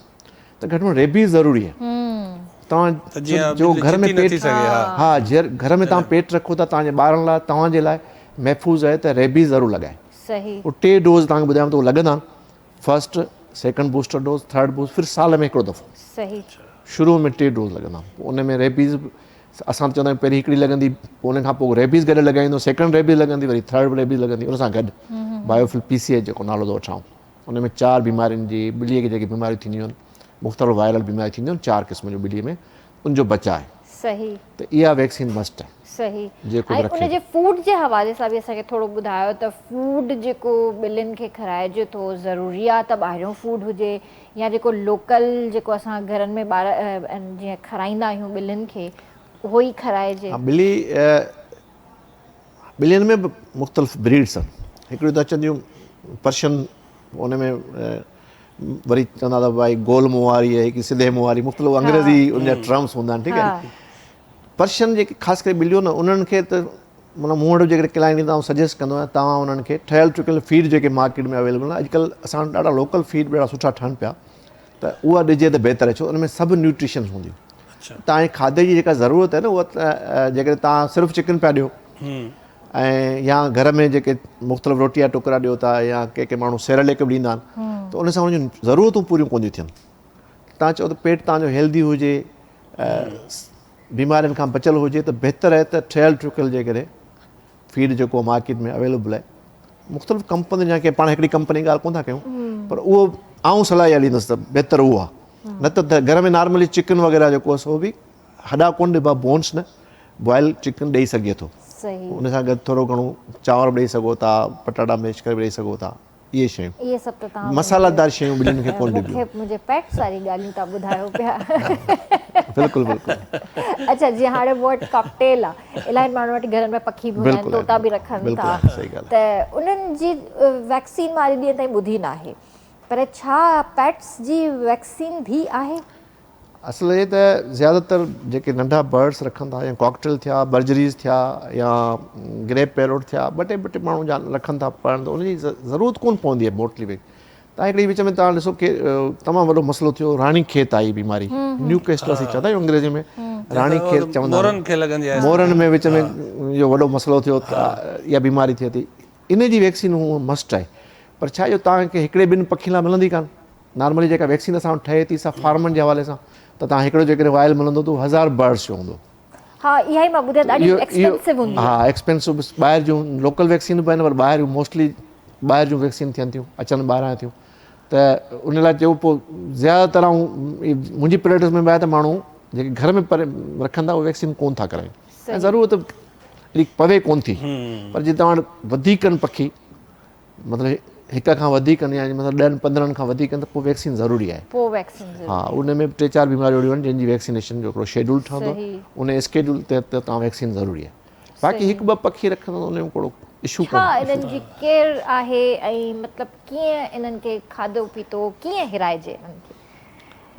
ته گهٽ ۾ ريبيز ضروري آهي توهان جو گهر ۾ پيٽ ها گهر ۾ توهان پيٽ رکو ٿا توهان جي ٻارن لاء توهان جي لاء محفوظ آهي ته ريبيز ضرور لڳائي صحيح. اهي ٽي ڊوز توهان کي ٻڌايم ته اهي لڳندا آهن first second booster dose third boost ڦر سال ۾ هڪڙو دفعو صحيح. شروع ۾ ٽي ڊوز لڳندا آهن پوء ان ۾ ريبيز اسان ته چوندا آهيون پهرين هڪڙي لڳندي پوء ان کان پوء ريبيز گڏ لڳائيندو سيڪنڊ ريبيز لڳندي وري ٿرڊ ريبيز لڳندي ان سان گڏ بايوفل پي سي ايچ جيڪو نالو ٿو وٺان ان ۾ چار بيمارين جي ٻلي کي جيڪي بيماريون ٿينديون آهن مختلف وائرل بيماريون ٿينديون آهن چار قسم جون ٻلي ۾ ان جو بچاء آهي صحيح. ته اها ويڪسين مسٽ آهي. صحيح جيڪو ۽ به ان رکي جي فوڊ جي حوالي سان به اسان کي ٿورو ٻڌايو ته فوڊ جيڪو ٻلين کي کارائجي ٿو ضروري آ ته ٻاهريون فوڊ هجي يا جيڪو لوڪل جيڪو اسان گهرن ۾ ٻار جيئن کارائيندا آهيون ٻلين کي اهو ئي کارائجي. ها ٻلي ٻلين ۾ به مختلف بريڊس آهن هڪڙيون ته اچن ٿيون پرشن ان ۾ وري چوندا ته ڀائي گول منهن واري آهي هڪ سڌي منهن واري مختلف انگريزي ان جا ٽرمس هوندا آهن ٺيڪ آهي پرشن جيڪي خاص ڪري ٻليون نه انهن کي ته معنيٰ مون وٽ جيڪڏهن ڪلائنٽ ايندا آئون سجيسٽ ڪندو آهيان توهان انهن کي ٺهيل چڪيل فيڊ جيڪي مارڪيٽ ۾ اويليبل آهن اڄڪلهه اسان وٽ ڏاڍا لوڪل فيڊ به ڏاڍا سٺا ٺهن پيا ته اها ڏجي ته بهتر آهي ڇو ان ۾ سڀ نيوٽريشنس هونديون توهان جي کاڌي جي جيڪا ضرورت آهي نه اها جيڪڏهن توهان صرف چڪن پيا ڏيو ۽ يا گهر ۾ جيڪي مختلف روٽي جا ٽڪرا ڏيو ٿا يا ڪي ڪي ماڻهو سيرليڪ به ڏيندا آهن ته ان سان ان جون ضرورتون پوريون ڪونه ٿيون ٿين توهان چئو ته پيٽ توهان جو هيلدي هجي بيمارين کان بچيل هجي ته بهتر آهي ته ٺهيل ٺڪيل جيڪڏهن فيڊ جيڪو مارڪيٽ ۾ اويليبل آهي مختلف ڪمپنين جا ڪي پاڻ هڪڙي ڪمپني ڳالهه ڪونه ٿا ڪيون پر اهو آئون صلاح اها ڏيندس ته بهتر اهو آهي نه ته گهر ۾ نارملي چڪن وغيره جيڪو آهي سو به هڏا ڪونه ڏبا بونس نه بوائل چڪن ڏئي سگهجي ٿو ان سان گڏ ٿورو گهڻو چانور به ڏئي سگهو ٿا پٽاٽا ميش ڪري به ڏئي سگهو ٿا اهي شيون اهي سڀ ته توهان مصالحه دار شيون ٻنهين کي ڪونه ڏبيون. مونکي منهنجي پيٽس واري ڳالهيون توهان ٻڌايو پيا. بلڪل بلڪل. اڇا جيئن هاڻي مون وٽ ڪاڪٽيل آ الاهي ماڻهن وٽ گهرن ۾ پکي به هوندا آهن طوطا به رکن ٿا ته انهن جي ويڪسين مان اڄ ڏينهن تائين ٻڌي ناهي پر ڇا پيٽس جي ويڪسين به آهي؟ اصل هي ته زياده تر جيڪي ننڍا برڊس رکن ٿا يا ڪاڪٽيل ٿيا برجريز ٿيا يا گريپ پيروٽ ٿيا ٻه ٽي ٻه ٽي ماڻهو جا رکن ٿا پالڻ ته ان جي ضرورت ڪون پوندي آهي موٽلي وي تان هڪڙي وچ ۾ تان ڏسو ڪي تمام وڏو مسئلو ٿيو راڻي کيت آئي بيماري نيو ڪيسٽل اسين چوندا آهيون انگريزي ۾ راڻي کيت چوندا مورن کي لڳندي آهي مورن ۾ وچ ۾ اهو وڏو مسئلو ٿيو اها بيماري ٿئي ٿي ان جي ويڪسين هو مسٽ آهي پر ڇا جو تان کي هڪڙي ٻن پکين لاء ملندي ڪانه نارملي جيڪا ويڪسين اسان وٽ ٺهي ٿي سا فارمن جي حوالي سان ته تان هڪڙو جيڪڏهن وائل ملندو ته هزار برڊس جو هوندو. ها اها ئي مان ٻڌي ڏاڍي ايڪسپينسو هوندي ها ايڪسپينسو ٻاهر جون لوڪل ويڪسين به آهن پر ٻاهر موسٽلي ٻاهر جون ويڪسين ٿين ٿيون اچن ٻاهران ٿيون ته ان لاء چيو پوء زياده تر آئون منهنجي پريڪٽس ۾ به آهي ته ماڻهو جيڪي گهر ۾ پر رکن ٿا اهي ويڪسين ڪون ٿا ڪرائين ۽ ضرورت پوي ڪون ٿي پر جي توهان وٽ وڌيڪ آهن پکي مطلب هڪ کان وڌيڪ آهن يا مطلب ڏهن پندرهن کان وڌيڪ آهن ته پوء ويڪسين ضروري آهي. پوء ويڪسين ضروري ها ان ۾ به ٽي چار بيماريون اهڙيون آهن جن جي ويڪسينيشن جو هڪڙو شيڊول ٺهندو آهي ان اسڪيڊول تحت توهان ويڪسين ضروري آهي باقي هڪ ٻه پکي رکندو ته ان ۾ ڪهڙو اشو ڪونهي. ڇا انهن جي ڪيئر آهي ۽ مطلب ڪيئن انهن کي کاڌو پيتو ڪيئن هرائجي انهن کي؟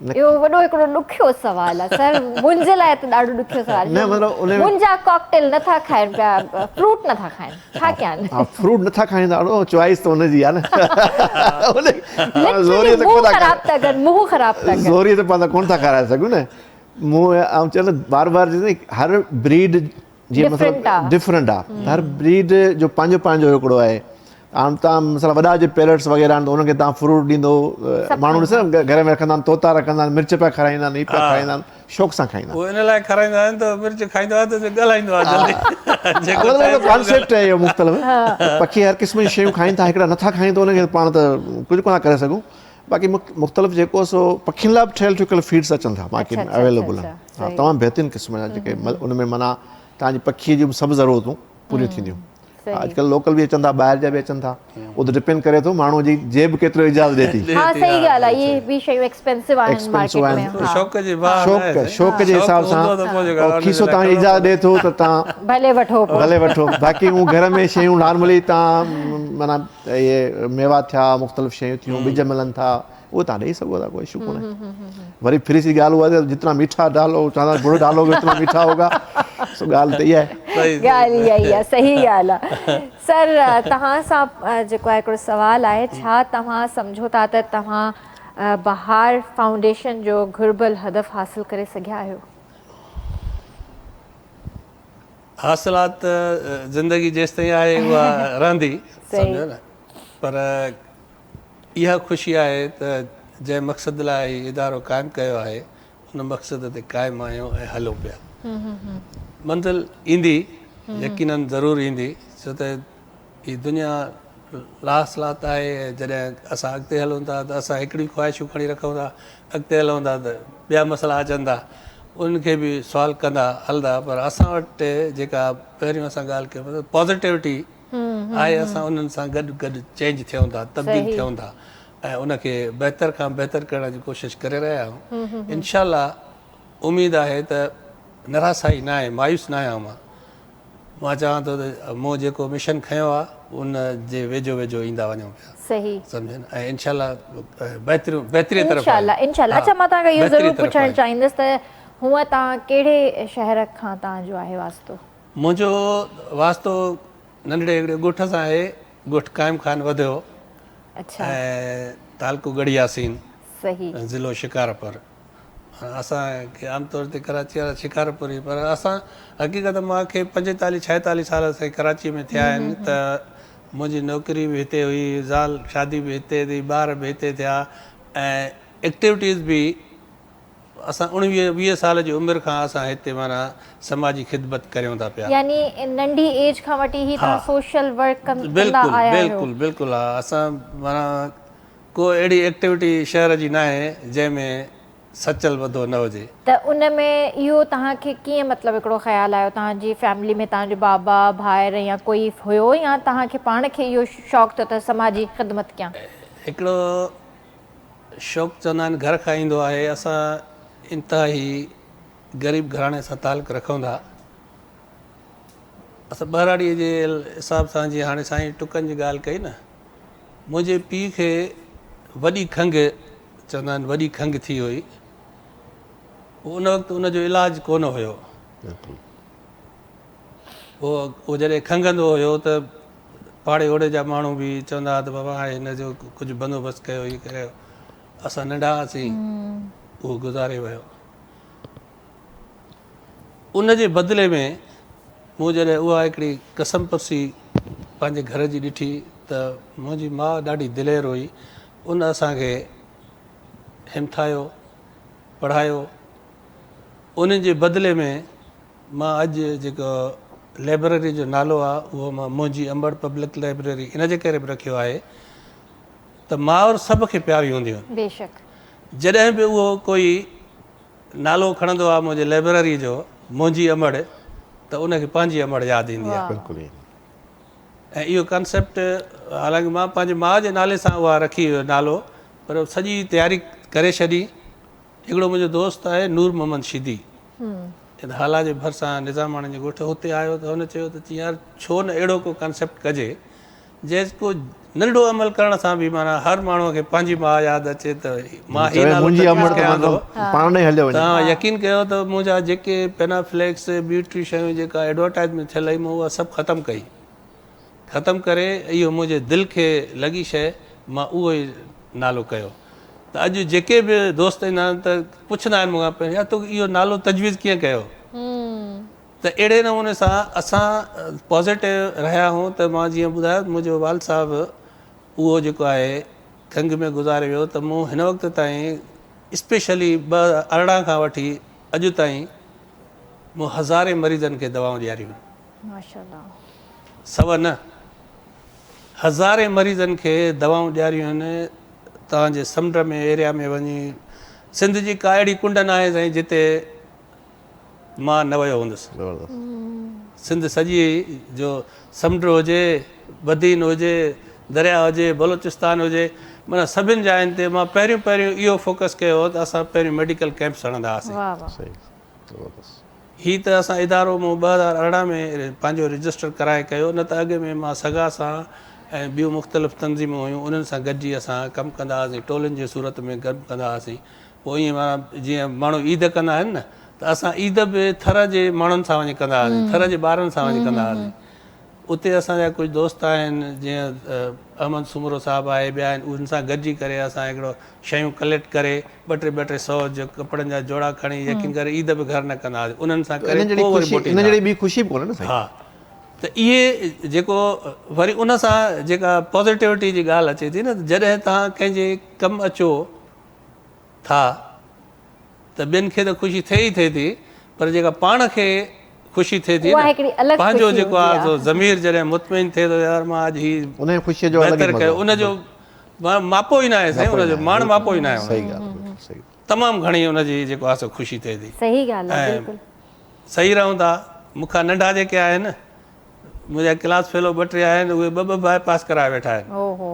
اهو وڏو هڪڙو ڏکيو سوال آهي سر منهنجي لاء ته ڏاڍو ڏکيو سوال نه مطلب ان منهنجا ڪاڪٽيل نٿا کائن پيا فروٽ نٿا کائن ڇا ڪيان ها فروٽ نٿا کائن ته چوائس ته ان جي آهي نه زوري ته ڪونه خراب ٿا ڪن منهن خراب ٿا ڪن زوري ته پاڻ ڪونه ٿا کارائي سگهون نه مون آئون چيو نه بار بار هر بريڊ جي مطلب ڊفرنٽ آ هر بريڊ جو پنهنجو پنهنجو هڪڙو آهي هاڻ تان مثلا وڏا جي پيرٽس وغيره آهن ته انهن کي تان فروٽ ڏيندو ماڻهو ڏس نه گهر ۾ رکندا آهن طوطا رکندا آهن مرچ پيا کارائيندا آهن هي پيا کارائيندا آهن شوق سان کائيندا آهن اهو ان لاء کارائيندا آهن ته مرچ کائيندو آهي ته ڳالهائيندو آهي جلدي جيڪو ڪانسيپٽ آهي اهو مختلف پکي هر قسم جون شيون کائين ٿا هڪڙا نٿا کائين ته انهن کي پاڻ ته ڪجهه ڪونه ڪري سگهون باقي مختلف جيڪو سو پکين لاء به ٺهيل ٺڪيل فيڊس اچن ٿا مارڪيٽ ۾ اويليبل آهن ها تمام بهترين قسم جا جيڪي ان ۾ معنيٰ توهان جي پکيء جون سڀ ضرورتون پوريون ٿينديون اڄڪلهه لوڪل به اچن ٿا ٻاهر جا به اچن ٿا اهو ته ڊپينڊ ڪري ٿو ماڻهو جي جيب ڪيترو اجازت ڏي ٿي ها صحيح ڳالهه آهي اهي به شيون ايڪسپينسو آهن مارڪيٽ ۾ شوق جي باهه شوق شوق جي حساب سان کيسو توهان اجازت ڏي ٿو ته توهان ڀلي وٺو ڀلي وٺو باقي هو گهر ۾ شيون نارملي توهان معنيٰ اهي ميوا ٿيا مختلف شيون ٿيون ٻج ملن ٿا اهي توهان ڏئي سگهو ٿا ڪوئي اشو ڪونهي وري ڦري سي ڳالهه اها آهي جتنا ميٺا ڊالو چوندا گڙ ڊالوگي اتنا ميٺا هوگا سو ڳالهه ته اها آهي ڳالهه اها ئي آهي صحيح ڳالهه آهي سر توهان سان جيڪو آهي هڪڙو سوال آهي ڇا توهان سمجهو ٿا ته توهان بهار فائونڊيشن جو گهربل هدف حاصل ڪري سگهيا آهيو؟ حاصلات ته زندگي جيستائين آهي اها رهندي سمجهو نه پر اها خوشي آهي ته جنهن مقصد لاء هي ادارو قائم ڪيو آهي ان مقصد تي قائم آهيون ۽ هلون پيا. منزل ايندي يقينن ضرور ايندي ڇو ته هي دنيا لاحاصلات آهي ۽ جڏهن اسان اڳتي هلون ٿا ته اسان هڪڙيون خواهشون کڻي رکون ٿا اڳتي هلون ٿا ته ٻيا مسئلا اچن ٿا انهن کي به سالو ڪندا هلندا پر اسان وٽ جيڪا پهريون اسان ڳالهه ڪئي ته پازيٽيوٽي آهي اسان انهن سان گڏ گڏ چينج ٿيون ٿا تبديل ٿيون ٿا ۽ ان کي بهتر کان بهتر ڪرڻ جي ڪوشش ڪري رهيا آهيون انشاء الله اميد آهي ته نراسائي نه آهي مايوس نه آهيان مان مان چوان ٿو ته مون جيڪو مشن کنيو آهي ان جي ويجهو ويجهو ايندا وڃون پيا صحيح سمجهين ۽ انشاء الله بهتريون بهتري طرف انشاء الله انشاء الله اڇا مان توهان کان اهو ضرور پڇڻ چاهيندس ته هونء توهان ڪهڙي شهر کان توهان جو آهي واسطو؟ منهنجو واسطو ننڍڙي هڪڙي ڳوٺ سان آهي، ڳوٺ قائم خان وڌيو اڇا ۽ تعلقو ڳڙهي ياسين صحيح ضلعو شڪارپور. اسان کي عام طور تي ڪراچي وارا شڪارپور ئي پر اسان حقيقت مان کي پنجيتاليهه ڇائيتاليهه سال سائين ڪراچي ۾ ٿيا آهن ته منهنجي نوڪري به هتي هئي، زال شادي به هتي ٿي، ٻار به هتي ٿيا ۽ ايڪٽيوٽيز به اسان اڻويهه ويهه سال جي عمر کان اسان هتي معنيٰ سماجي خدمت ڪريون ٿا پيا. يعني ننڍي ايج کان وٺي هي توهان سوشل ورڪ ڪندا بلڪل آيا آهيو. بلڪل بلڪل ها اسان معنيٰ ڪو اهڙي ايڪٽيوٽي شهر جي ناهي جنهن ۾ سچل وڌو نه هجي. ته ان ۾ اهو توهان کي ڪيئن مطلب هڪڙو خيال آيو توهان جي فيملي ۾ توهان جو بابا ڀائر يا ڪوئي هيو يا توهان کي پاڻ کي اهو شوق ٿيو ته سماجي خدمت ڪيان. هڪڙو شوق چوندا آهن گهر کان ايندو آهي اسان انتهائي غريب گهراڻي سان تعلق رکون ٿا اسان ٻهراڙي جي حساب سان جيئن هاڻي سائين ٽڪن جي ڳالهه ڪئي نه منهنجي پيء کي وڏي کنگهه چوندا آهن وڏي کنگهه ٿي هئي ان وقت ان جو علاج ڪونه هيو پوء اهو جڏهن کنگهندو هيو ته پاڙي اوڙي جا ماڻهو به چوندا هئا ته بابا هاڻي هن جو ڪجهه بندوبست ڪيو هي ڪريو. اسان ننڍا هئاسين اهو گذاري ويو. ان جي بدلي ۾ مون جڏهن اها هڪڙي قسم پرسي پنهنجي گهر جي ڏٺي ته منهنجي ماء ڏاڍي دلير هئي ان اسان کي همٿايو پڙهايو ان جي بدلي ۾ مان اڄ جيڪو لئبرري جو نالو آ اهو مان منهنجي امڙ پبلڪ لئبرري ان جي ڪري به رکيو آهي ته مائر سڀ کي پياريون هونديون آهن. بيشڪ. جڏهن به اهو ڪوئي نالو کڻندو آ منهنجي لئبرري جو منهنجي امڙ ته ان کي پنهنجي امڙ ياد ايندي آ. بلڪل ائين. ۽ اهو ڪانسيپٽ حالانڪه مان پنهنجي ماء جي نالي سان اها رکي نالو پر سڄي تياري ڪري ڇڏي. هڪڙو منهنجو دوست آهي نور محمد شيدي هالا جي ڀرسان نظاماڻي جي ڳوٺ اتي آيو ته هن چيو ته يار ڇو نه اهڙو ڪو ڪانسيپٽ ڪجي جنهن ڪو ننڍو عمل ڪرڻ سان به معنيٰ هر ماڻهو کي پنهنجي ماء ياد اچي ته مان هي نالو تجويز ڪيان ٿو. توهان يقين ڪيو ته منهنجا جيڪي پينافليڪس ٻيون ٽيون شيون جيڪا ايڊورٽائزمينٽ ٿيل هئي مون اها سڀ ختم ڪئي. ختم ڪري اهو منهنجي دل کي لڳي شيء مان اهو ئي نالو ڪيو ته اڄ جيڪي به دوست ايندا آهن ته پڇندا آهن مون کان پهرين يار تو اهو نالو تجويز ڪيئن ڪيو ته اهڙي نموني سان اسان پازيٽو رهيا آهيون ته مان جيئن ٻڌايو منهنجو والد صاحب اهو جيڪو آهي کنگهه ۾ گذاري ويو ته مون هن وقت تائين اسپيشلي 2018 کان وٺي اڄ تائين مون هزارين مريضن کي دوائون ڏياريون. ماشاءالله. سو نه هزارين مريضن کي دوائون ڏياريون آهن توهان جي سمنڊ ۾ ايريا ۾ وڃي سنڌ جي ڪا اهڙي ڪنڊ ناهي سائين جتي مان نه ويو هوندس سنڌ سڄي جو سمنڊ هجي بدين هجي درياء هجي بلوچستان هجي معنيٰ سڀن جاين تي مان پهريون پهريون اهو فوڪس ڪيو هو ته اسان پهريون ميڊيڪل ڪيمپس هڻندا هئاسين. هي ته اسان ادارو مون 2018 ۾ پنهنجو رجسٽر ڪرائي ڪيو نه ته اڳ ۾ مان سگا سان ۽ ٻيون مختلف تنظيمون هيون انهن سان گڏجي اسان ڪم ڪندا هئاسين ٽولن جي صورت ۾ گڏ ڪندا هئاسين پوء ائين معنيٰ جيئن ماڻهو عيد ڪندا آهن نه ته اسان عيد به ٿر جي ماڻهن سان وڃي ڪندا هئاسين ٿر جي ٻارن سان وڃي ڪندا هئاسين اتي اسان جا ڪجهه دوست آهن جيئن احمد سومرو صاحب آهي ٻيا آهن انهن سان گڏجي ڪري اسان هڪڙو شيون ڪليڪٽ ڪري ٻه ٽي ٻه ٽي سئو جو ڪپڙن جا جوڙا کڻي يقين ڪري عيد به گهر نه ڪندا هئاسين انهن سان ڪري پوء وري موٽي ايندا ٻي خوشي به ڪونهي نه سائين ها ته اهي جيڪو وري ان سان جيڪا پازيٽيوٽي جي ڳالهه اچي ٿي نه جڏهن توهان ڪنهن جي ڪم اچو ٿا ته ٻين کي ته خوشي ٿئي ئي ٿئي ٿي پر جيڪا پاڻ کي خوشي ٿئي ٿي نه پنهنجو جيڪو آهي سو ضمير جڏهن مطمئن ٿئي ٿو يار مان اڄ هي ان خوشي جو بهتر ڪيو ان جو ماپو ئي ناهي سائين ان جو ماڻ ماپو ئي ناهي صحيح ڳالهه صحيح تمام گهڻي ان جي جيڪو آهي سو خوشي ٿئي ٿي صحيح ڳالهه آهي بلڪل صحيح رهون ٿا مون کان ننڍا جيڪي آهن منهنجا ڪلاس فيلو ٻه ٽي آهن اهي ٻه ٻه باء پاس ڪرائي ويٺا آهن اوهو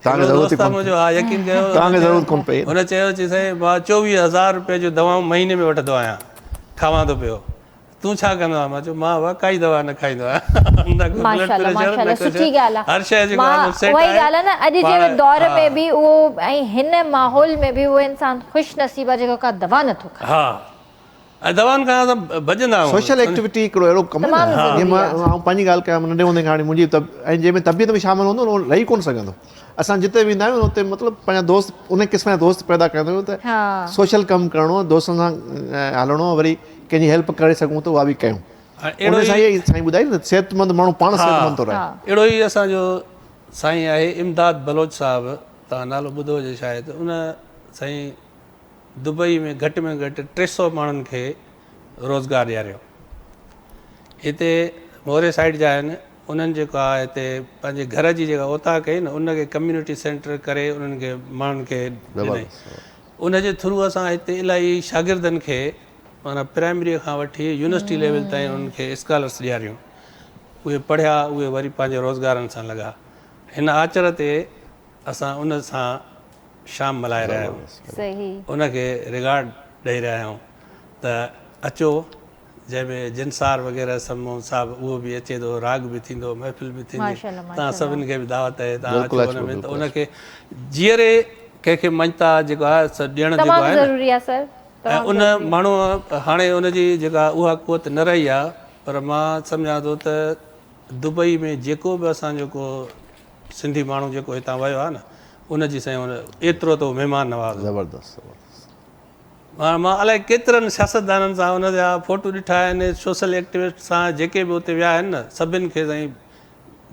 توهان کي ضرورت ئي ڪونه پئي. ها يقين ڪيو توهان کي ضرورت ڪونه پئي. هن چيو چي سائين مان 24000 روپيه جون دوائون مهيني ۾ وٺندو آهيان کاوان ٿو پيو تون ڇا ڪندو آهين مان چيو مان اها ڪائي دوا نه کائيندو آهيان نه ڪو بلڊ ماشاءالله پريشر ماشاءالله نه ڪجهه سٺي ڳالهه هر شيء جيڪو مان آهي سيٽ اها ئي آهي ڳالهه آهي نه اڄ جي پاڻ دور ها ۾ به اهو ۽ هن ماحول ۾ به اهو انسان خوش نصيب آهي جيڪو ڪا دوا نٿو کائي. ها ۽ دوائن کان اسان ڀڄندا آهيون. سوشل ايڪٽيوٽي هڪڙو اهڙو ڪم آهي تمام نه ضروري جيئن مان آهي. آئون پنهنجي ڳالهه ڪيان ننڍي هوندي کان وٺي منهنجي طب ۽ جنهن ۾ طبيعت ۾ شامل هوندو نه اهو رهي ڪونه سگهندو اسان جتي ويندا آهيون اتي مطلب پنهنجا دوست ان قسم جا دوست پيدا ڪندا آهيون ته ها. سوشل ڪم ڪرڻو آهي دوستن سان هلڻو آهي وري ڪنهن جي هيلپ ڪري سگهون ته اها به ڪيون ۽ اهڙو ان سان ئي اهي سائين ٻڌائي نه صحتمند ماڻهو پاڻ ها صحتمند ٿو رهي. ها. اهڙو ئي اسان جو سائين آهي امداد بلوچ صاحب توهان نالو ٻڌو هجي شايد ان سائين دبئي ۾ گهٽ ۾ گهٽ 300 ماڻهن کي روزگار ڏياريو. هتي موري سائيڊ جا آهن انهن جيڪو آهي هتي پنهنجي گهر جي جيڪا اوطاق هئي نه ان کي ڪميونٽي سينٽر ڪري انهن کي ماڻهن کي ڏنائين. ان جي ٿرو اسان هتي الاهي شاگردن کي معنيٰ پرائمري کان وٺي يونيورسٽي ليول تائين انهن کي اسڪالرس ڏياريون. اهي پڙهيا اهي وري پنهنجي روزگارن سان لڳا. هن آچر تي اسان ان سان شام ملهائي رهيا آهيون ان کي ريگارڊ ڏئي رهيا آهيون ته اچو جنهن ۾ جنسار وغيره سمون صاحب اهو به اچي ٿو راڳ به ٿيندو محفل به ٿيندي توهان سڀني کي به دعوت آهي توهان اچو ان ۾ ته ان کي جيئري ڪنهن کي مڃتا جيڪو آهي سو ڏيڻ جيڪو آهي نه ۽ ان ماڻهو هاڻي ان جي جيڪا اها قوت نه رهي آهي پر مان سمجهان ٿو ته دبئي ۾ جيڪو به اسان جو ڪو سنڌي ماڻهو جيڪو هتان ويو آهي نه ان جي سائين ايترو ته مهمان نواز هو. زبردست زبردست. مان الائي ڪيترن سياستدانن سان ان جا فوٽو ڏٺا آهن سوشل ايڪٽيوسٽ سان جيڪي به اتي ويا آهن نه سڀن کي سائين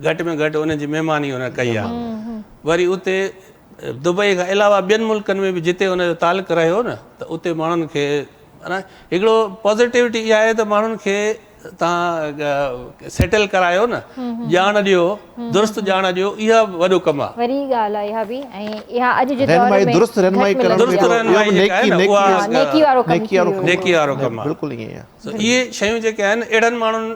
گهٽ ۾ گهٽ انهن جي مهماني ان ڪئي آهي وري اتي دبئي کان علاوه ٻين ملڪن ۾ به جتي ان جو تعلق رهيو نه ته اتي ماڻهن کي معنيٰ هڪڙو پازيٽيوٽي اها آهي ته ماڻهن کي توهان سيٽل ڪرايو نه ڄاڻ ڏيو درست ڄاڻ ڏيو اها وڏو ڪم آهي. وري ڳالهه آهي اها به ۽ اها اڄ جي دور ۾ درست رهنمائي ڪرڻ درست رهنمائي جيڪا آهي نه اها نيڪي وارو ڪم نيڪي وارو نيڪي وارو ڪم آهي بلڪل ائين آهي. سو اهي شيون جيڪي آهن اهڙن ماڻهن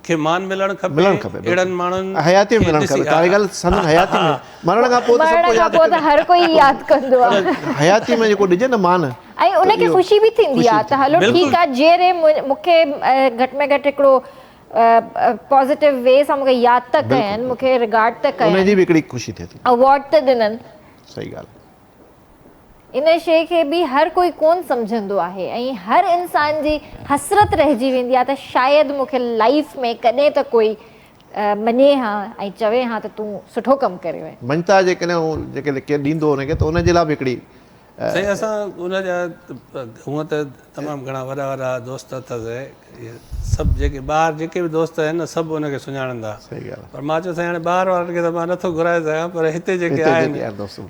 کي مان ملڻ کپي ملڻ کپي اهڙن ماڻهن حياتي ۾ ملڻ کپي ڪاري ڳالهه سندن حياتي ۾ مرڻ کان پوء ته سڀ مرڻ ڪو کان ياد پوء ته هر ڪوئي ياد ڪندو آهي. حياتي ۾ جيڪو ڏجي نه مان ۽ ان کي خوشي به ٿيندي آهي ته هلو ٺيڪ آهي جيئري مون کي گهٽ ۾ گهٽ هڪڙو پازيٽو وي سان مون کي ياد ته ڪين مون کي ريگارڊ ته ڪين ان جي به هڪڙي خوشي ٿئي ٿي اوارڊ ته ڏنن صحيح ڳالهه ان شيء کي به هر ڪوئي ڪون سمجهندو آهي ۽ هر انسان جي حسرت رهجي ويندي آهي ته شايد مون کي لائيف ۾ ڪڏهن ته ڪوئي مڃي ها ۽ چوي ها ته تون سٺو ڪم ڪريو آهي. مڃتا جيڪڏهن جيڪڏهن ڪير ڏيندو ان کي ته ان جي لاء به هڪڙي. سائين اسان ان جا هونء ته تمام گهڻا وڏا وڏا دوست اٿس سڀ جيڪي ٻاهر جيڪي به دوست آهن نه سڀ ان کي سڃاڻن ٿا پر مان چيو سائين هاڻي ٻاهر وارن کي ته مان نٿو گهرائي سگهان پر هتي جيڪي آهن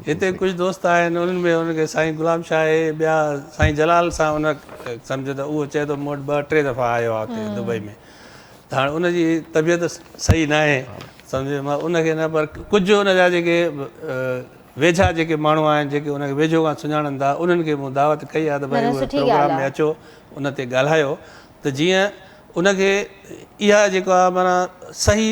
هتي ڪجهه دوست آهن انهن ۾ ان کي سائين غلام شاهه آهي ٻيا سائين جلال سان ان سمجهو ته اهو چئي ٿو مون وٽ ٻه ٽي دفعا آيو آهي اتي دبئي ۾ ته هاڻي ان جي طبيعت صحيح ناهي سمجهو مان ان کي نه پر ڪجهه ان جا جيڪي ويجها جيڪي ماڻهو آهن جيڪي ان کي ويجهو کان سڃاڻن ٿا انهن کي مون دعوت ڪئي آهي ته ڀائي اهي پروگرام ۾ اچو ان تي ڳالهايو ته جيئن ان کي اها جيڪو آهي معنيٰ صحيح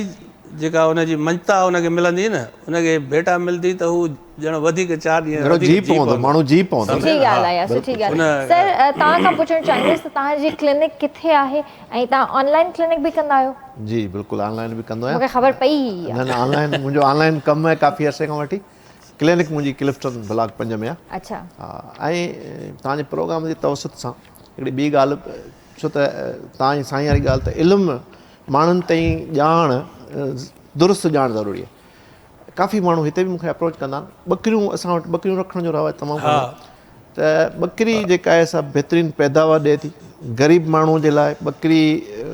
جيڪا ان جي مڃتا ان کي ملندي نه، ان کي ڀيٽا ملندي ته هو ڄڻ وڌيڪ چار ڏينهن وڌيڪ جي پوندو، ماڻهو جي پوندو. سٺي ڳالهه آهي، سٺي ڳالهه. سر توهان کان پڇڻ چاهيندس ته توهان جي ڪلينڪ ڪٿي آهي ۽ توهان آن لائين ڪلينڪ به ڪندا آهيو؟ جي بلڪل آن لائين به ڪندو آهيان. مون کي خبر پئي هئي. نه نه آن لائين منهنجو آن لائين ڪم آهي ڪافي عرصي کان وٺي. ڪلينڪ منهنجي ڪلفٽن بلاڪ 5 ۾ آهي. اڇا. ها ۽ توهان جي پروگرام جي توسط سان هڪڙي ٻي ڳالهه ڇو ته توهان جي سائين واري ڳالهه ته علم ماڻهن تائين ڄاڻ درست ڄاڻ ضروري آهي. ڪافي ماڻهو هتي به مون کي اپروچ ڪندا آهن. ٻڪريون اسان وٽ ٻڪريون رکڻ جو رواج تمام گهڻو آهي ته ٻڪري جيڪا آهي سا بهترين پيداوار ڏئي ٿي. غريب ماڻهو جي لاء ٻڪري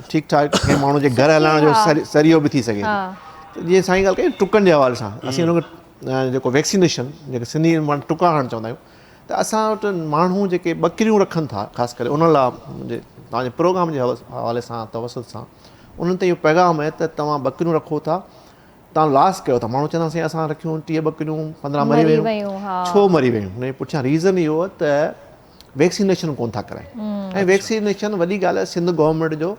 ٺيڪ ٺاڪ ڪنهن ماڻهو جي گهر هلائڻ جو ذريعو به ٿي سگهي ٿي. ته جيئن سائين ڳالهه ڪئي ٽڪن جي حوالي سان اسين ان کي جيڪو ويڪسينيشن جيڪي سنڌي ماڻهو ٽڪا هڻڻ چوندا آهيون ته اسان وٽ ماڻهو جيڪي ٻڪريون رکن ٿا خاص ڪري انهن لاء منهنجي توهان جي پروگرام جي حوالي سان توسط سان انهن تي اهو پيغام آهي ته توهان ٻڪريون رکو ٿا توهان لاس ڪيو ٿا ماڻهو چوندا سائين اسان رکيون 30 ٻڪريون 15 مري ويون ڇو مري ويون هن جي پٺيان ريزن اهو آهي ته ويڪسينيشن ڪون ٿا ڪرائين ۽ ويڪسينيشن وڏي ڳالهه آهي سنڌ گورنمينٽ جو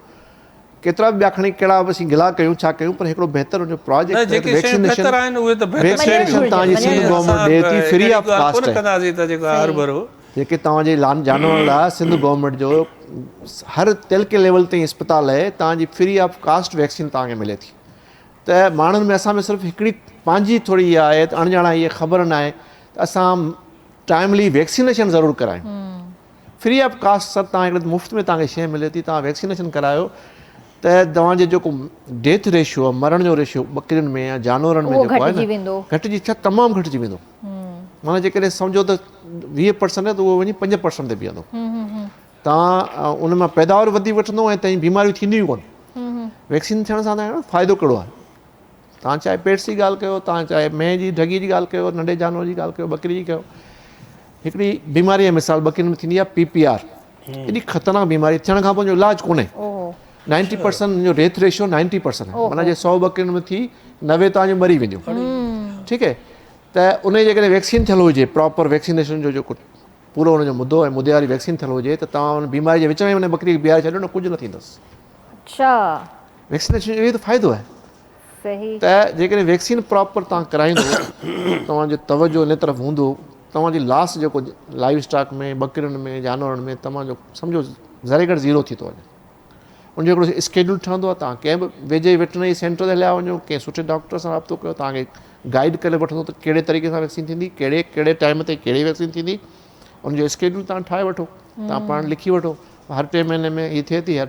ڪيترا به ٻيا کڻي ڪهڙا به اسين گلا ڪيون ڇا ڪيون پر هڪڙو بهتر ان جو پراجيڪٽ جيڪي شيون بهتر آهن اهي ته بهتر ويڪسينيشن توهان جي سنڌ گورنمينٽ ڏئي ٿي فري آف ڪاسٽ ڪونه ڪنداسين ته جيڪو هرڀرو جيڪي توهان جي جانورن لاء سنڌ گورنمينٽ جو هر تعلقي ليول تائين اسپتال آهي توهان جي فري آف ڪاسٽ ويڪسين توهان کي ملي ٿي ته ماڻهن ۾ اسان ۾ صرف هڪڙي پنهنجي ٿوري اها آهي ته اڻڄاڻائي آهي خبر ناهي ته اسان ٽائملي ويڪسينيشن ضرور ڪرايون فري آف ڪاسٽ سر توهان هڪڙي مفت ۾ توهان کي شيء ملي ٿي توهان ويڪسينيشن ڪرايو ته توهان جي جيڪو ڊيٿ ريشو آهي مرڻ جو ريشو ٻڪرين ۾ يا جانورن ۾ جيڪو آهي نه گهٽجي ڇا تمام گهٽجي ويندو معنيٰ جيڪڏهن سمجهو ته 20 پرسنٽ آهي ته اهو وڃي 5 پرسنٽ تي بيهندو توهان ان مان پيداوار وڌي وٺندو ۽ تنهنجي بيماريون ٿينديون ئي ڪونه ويڪسين ٿيڻ سان فائدو ڪهڙو آهي توهان چاهي پيٽس جي ڳالهه ڪيو، توهان چاهي مينهن جي ڍڳي جي ڳالهه ڪيو، ننڍي جانور جي ڳالهه ڪيو، ٻڪري جي ڪيو. هڪڙي بيماري جي مثال ٻڪرين ۾ ٿيندي آهي پي پي آر. ايڏي خطرناڪ بيماري ٿيڻ کان پوء ان جو علاج ڪونهي. 90% ان جو ڊيٿ ريشو 90% آهي. معنيٰ جي 100 ٻڪرين ۾ ٿي 90 توهان جون مري وينديون. ٺيڪ آهي ته ان جي جيڪڏهن ويڪسين ٿيل هجي پراپر ويڪسينيشن جو جيڪو پورو ان جو مدو ۽ مدي واري ويڪسين ٿيل هجي ته توهان ان بيماري جي وچ ۾ ان ٻڪري کي بيهاري ڇڏيو نه ڪجهه نه ٿيندس. اڇا. ويڪسينيشن جو اهو ته فائدو آهي. صحيح. ته جيڪڏهن ويڪسين پراپر توهان ڪرائيندو توهان جو توجه ان طرف هوندو توهان جي لاس جيڪو لائيو اسٽاڪ ۾ ٻڪرين ۾ جانورن ۾ توهان جو سمجهو ذري گهٽ زيرو ٿي ٿو وڃي ان جو هڪڙو اسڪيڊيول ٺهندو آهي توهان ڪنهن به ويجهي ويٽرنري سينٽر تي هليا وڃو ڪنهن سٺي ڊاڪٽر سان رابطو ڪيو توهان کي گائيڊ ڪري وٺندو ته ڪهڙي طريقي سان ويڪسين ٿيندي ڪهڙي ڪهڙي ٽائيم تي ڪهڙي ويڪسين ٿيندي ان جو اسڪيڊيول توهان ٺاهي وٺو توهان پاڻ لکي وٺو هر ٽي مهيني ۾ هي ٿئي ٿي هر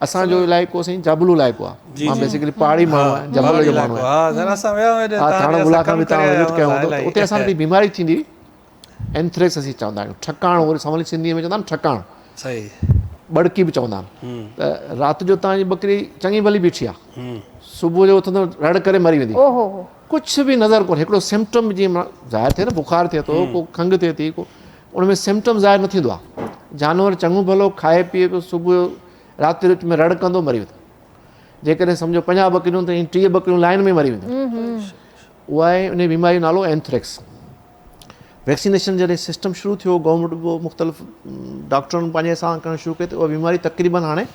اسان جو علائقو سائين جابلو علائقو آهي مان بيسيڪلي پهاڙي ماڻهو آهيان جبل جو ماڻهو آهيان ها سر اسان ويا هيا ها ٿاڻو بلا کان به توهان وزٽ ڪيو هوندو ته اتي اسان وٽ بيماري ٿيندي هئي اينٿريڪس اسين چوندا آهيون ٺڪاڻ وري سولي سنڌي ۾ چوندا آهن ٺڪاڻ صحيح ٻڙڪي به چوندا آهن ته رات جو توهان جي ٻڪري چڱي ڀلي بيٺي آهي صبح جو اٿندو رڙ ڪري مري ويندي ڪجهه به نظر ڪونه هڪڙو سمپٽم جيئن ظاهر ٿئي نه بخار ٿئي ٿو ڪو کنگهه ٿئي ٿي ڪو ان ۾ سمپٽم ظاهر نه ٿيندو آهي جانور چڱو ڀلو کائي پيئي پيو صبح جو رات جو وچ ۾ رڙ ڪندو مري ويندو جيڪڏهن سمجهو 50 ٻڪريون ته 30 ٻڪريون لائن ۾ مري وينديون اها آهي ان بيماري جو نالو اينٿريڪس ويڪسينيشن جڏهن سسٽم شروع ٿيو گورنمينٽ به مختلف ڊاڪٽرن پنهنجي حساب سان ڪرڻ شروع ڪئي ته اها بيماري تقريبن هاڻي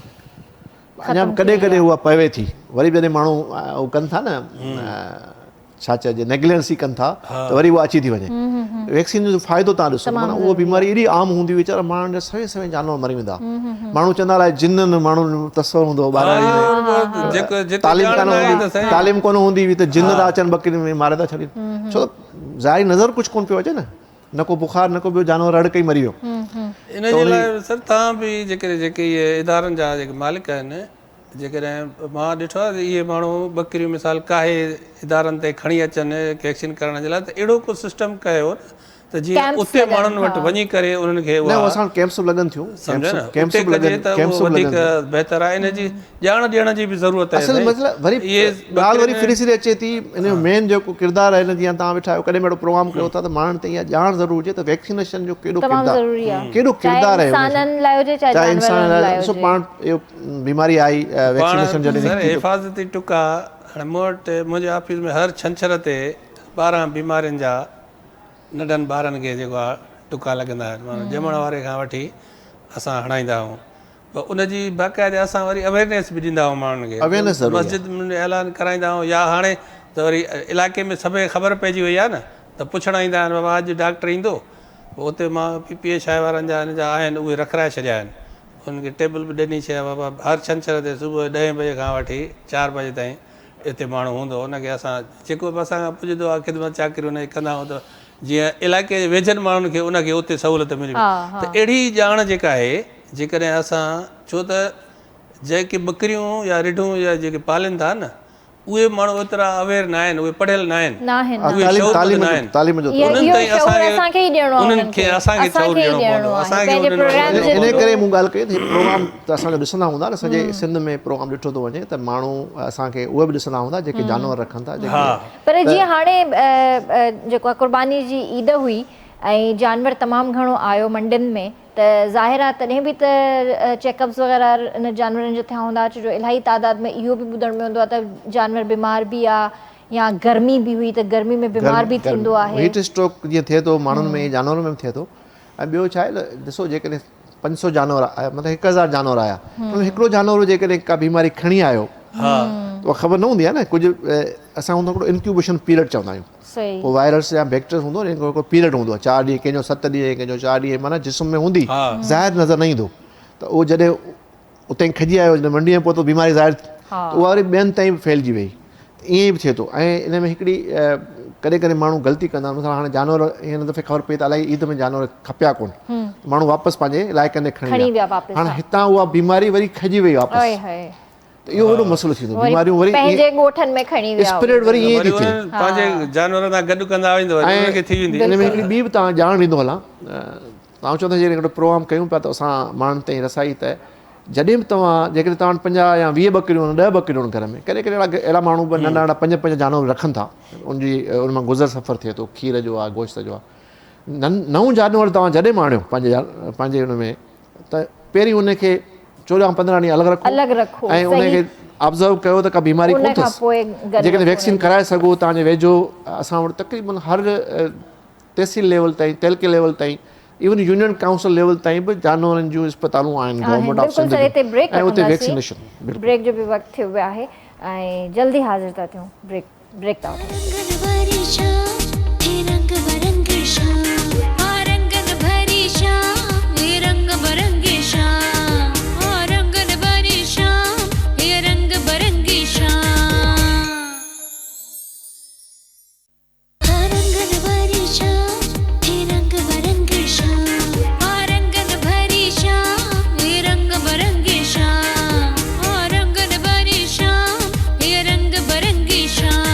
اڃا به ڪڏهن ڪڏهن اها پوي ٿي وري به جڏهن ماڻهو اهو ڪن ٿا نه ڇا چئجي نيگلينسي ڪن ٿا ته وري اها اچي ٿي وڃي ويڪسين جو فائدو تان ڏسو معنيٰ اها بيماري ايڏي عام هوندي هئي ويچارا ماڻهن جا سوين سوين جانور مري ويندا ماڻهو چوندا الائي جنن ماڻهن جو تصور هوندو هو ٻاراڙي ۾ تعليم ڪانه هوندي تعليم ڪونه هوندي هئي ته جن ٿا اچن ٻڪرين ۾ ماري ٿا ڇڏين ڇو ته ظاهري نظر ڪجهه ڪونه پيو اچي نه نه ڪو بخار نه ڪو ٻيو جانور رڙ ڪئي مري ويو. ان جي لاء سر توهان به جيڪڏهن جيڪي اهي ادارن جا جيڪي مالڪ آهن جيڪڏهن مان ڏٺو آهي ته اهي ماڻهو ٻڪريون مثال ڪاهي ادارن تي کڻي اچن ويڪسين ڪرڻ جي لاء ته اهڙو ڪو سسٽم ڪيو نه ته جيئن اتي ماڻهن وٽ وڃي ڪري انهن کي اها نه اسان وٽ ڪيمپس به لڳن ٿيون سمجهيو نه اتي ڪجي ته اهو وڌيڪ بهتر آهي ان جي ڄاڻ ڏيڻ جي به ضرورت آهي اصل مطلب وري ڳالهه وري ڦري سري اچي ٿي ان جو مين جيڪو ڪردار آهي نه جيئن توهان ويٺا آهيو ڪڏهن به اهڙو پروگرام ڪيو ٿا ته ماڻهن تائين اها ڄاڻ ضرور هجي ته ويڪسينيشن جو ڪيڏو ڪردار ڪيڏو ڪردار آهي انسانن لاء هجي چاهي جانورن لاء هجي ڏسو پاڻ اهو بيماري آئي ويڪسينيشن جڏهن نڪتي حفاظتي ٽڪا هاڻي مون وٽ منهنجي آفيس ۾ هر ڇنڇر تي 12 بيمارين جا ننڍن ٻارن کي جيڪو آهي ٽڪا لڳندا آهن معنيٰ ڄمڻ واري کان وٺي اسان هڻائيندا آهيون. پر ان جي باقاعده اسان وري اويرنيس به ڏيندا آهيون ماڻهن کي اويرنيس ضروري آهي. مسجد ۾ اعلان ڪرائيندا آهيون يا هاڻي ته وري علائقي ۾ سڀ کي خبر پئجي وئي آهي نه ته پڇڻ ايندا آهن بابا اڄ ڊاڪٽر ايندو پوء اتي مان پي پي ايڇ I وارن جا هن جا آهن اهي رکرائي ڇڏيا آهن انهن کي ٽيبل به ڏني ڇڏيا بابا هر ڇنڇر تي صبح جو ڏهين بجي کان وٺي چار بجي تائين اتي ماڻهو هوندو ان کي اسان جيڪو به اسان کان پڄندو آهي خدمت چاڪري ان جي ڪندا آهيون ته جيئن علائقي جي ويجهن ماڻهن کي ان کي اتي سهولت ملي ته اهڙي ڄاڻ جيڪا آهي جيڪڏهن اسان ڇو ته جيڪي ٻڪريون يا رڍون يا جيڪي پالين ٿا نه اهي ماڻهو ايترا اويئر ناهن اهي پڙهيل ناهن اهي شعورمند ناهن انهن تائين اسان کي انهن کي اسان کي شعور ڏيڻو پوندو اسان کي انهن وٽ انهي ڪري مون ڳالهه ڪئي ته هي پروگرام ته اسان جو ڏسندا هوندا نه سڄي سنڌ ۾ پروگرام ڏٺو ٿو وڃي ته ماڻهو اسان کي اهي به ڏسندا هوندا جيڪي جانور رکن ٿا جيڪي پر جيئن هاڻي جيڪو آهي قرباني جي عيد هئي ۽ جانور تمام گهڻو آيو منڊين ۾ ته ظاهر آ تڏهن به ته چيڪ اپس وغيره ان جانورن جا ٿيا هوندا ڇو جو الاهي تعداد ۾ اهو به ٻڌڻ ۾ ايندو آ ته جانور بيمار به آ يا گرمي به هئي ته گرمي ۾ بيمار به ٿيندو آهي. هيٽ اسٽروڪ جيئن ٿئي ٿو ماڻهن ۾ جانورن ۾ به ٿئي ٿو ۽ ٻيو ڇا آهي ته ڏسو جيڪڏهن 500 جانور آيا مطلب 1000 جانور آيا ان ۾ هڪڙو جانور جيڪڏهن ڪا بيماري کڻي آيو ته اها خبر نه هوندي آهي نه ڪجهه اسان هوندو هڪڙو انڪيوبيشن پيريڊ چوندا آهيون پوء وائرس يا بيڪٽريا هوندو آهي هڪڙو پيريڊ هوندو آهي چار ڏينهن ڪنهن جو ست ڏينهن ڪنهن جو چار ڏينهن معنيٰ جسم ۾ هوندي ظاهر نظر نه ايندو ته اهو جڏهن اتي کڄي آيو جڏهن منڊي ۾ پهتو بيماري ظاهر ته اها وري ٻين تائين به ڦهلجي وئي ائين به ٿئي ٿو ۽ ان ۾ هڪڙي ڪڏهن ڪڏهن ماڻهو غلطي ڪندا آهن مثلا هاڻي جانور هن دفعي خبر پئي ته الائي عيد ۾ جانور کپيا ڪون ماڻهو واپس پنهنجي علائقن ڏي کڻي ويا هاڻي هتان اها بيماري وري کڄي وئي واپس ته اهو وڏو مسئلو ٿيندو بيماريون وري پنهنجي ڳوٺن ۾ کڻي ويا اسپريڊ وري ائين ٿي ٿئي پنهنجي جانورن سان گڏ ڪندا ويندو وري انهن کي ٿي ويندي ان ۾ هڪڙي ٻي به توهان ڄاڻ ڏيندو هلان توهان چوندا جيڪڏهن هڪڙو پروگرام ڪيون پيا ته اسان ماڻهن تائين رسائي ته جڏهن به توهان جيڪڏهن توهان وٽ 50 يا 20 ٻڪريون آهن 10 ٻڪريون آهن گهر ۾ ڪڏهن ڪڏهن اهڙا اهڙا ماڻهو به ننڍا ننڍا پنج پنج جانور رکن ٿا ان جي ان مان گذر سفر ٿئي ٿو کير جو آهي گوشت جو آهي نئون جانور توهان جڏهن به آڻيو پنهنجي پنهنجي ان ۾ ته پهرين ان کي 14 15 ڏينهن الڳ رکو الڳ رکو ۽ ان کي آبزرو ڪيو ته ڪا بيماري ڪونه اٿس جيڪڏهن ويڪسين ڪرائي سگهو توهان جي ويجهو اسان وٽ تقريبن هر تحصيل ليول تائين تعلقي ليول تائين ايون يونين ڪائونسل ليول تائين به جانورن جون اسپتالون آهن گورنمينٽ آف سنڌ ۽ اتي ويڪسينيشن بريڪ جو به وقت ٿيو ويو آهي ۽ جلدي حاضر ٿا ٿيون بريڪ بريڪ ٿا وٺون. رنگن ڀري شام هي رنگ برنگي شام ها رنگن ڀري شام هي رنگ برنگي شام ها رنگن ڀري شام هي رنگ برنگي شام ها رنگن ڀري شام هي رنگ برنگي شام ها رنگن ڀري شام هي رنگ برنگي شام ها رنگن ڀري شام هي رنگ برنگي شام.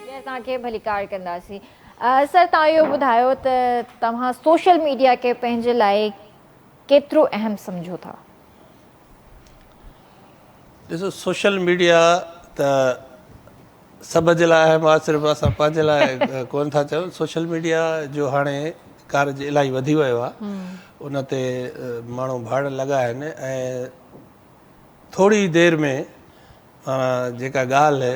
ٻيهر توهان کي ڀليڪار ڪنداسين. سر توهان اهو ٻڌايو ته توهان سوشل ميڊيا کي پنهنجي لاء ڪيترو اهم سمجهو ٿا؟ ڏسو سوشل ميڊيا ته سڀ جي لاء اهم آهي صرف اسان پنهنجي لاء ڪونه ٿا چئون سوشل ميڊيا جو هاڻي ڪارج الاهي وڌي ويو آهي ان تي ماڻهو ڀاڙڻ لڳا آهن ۽ ٿوري دير ۾ معنيٰ جيڪا ڳالهه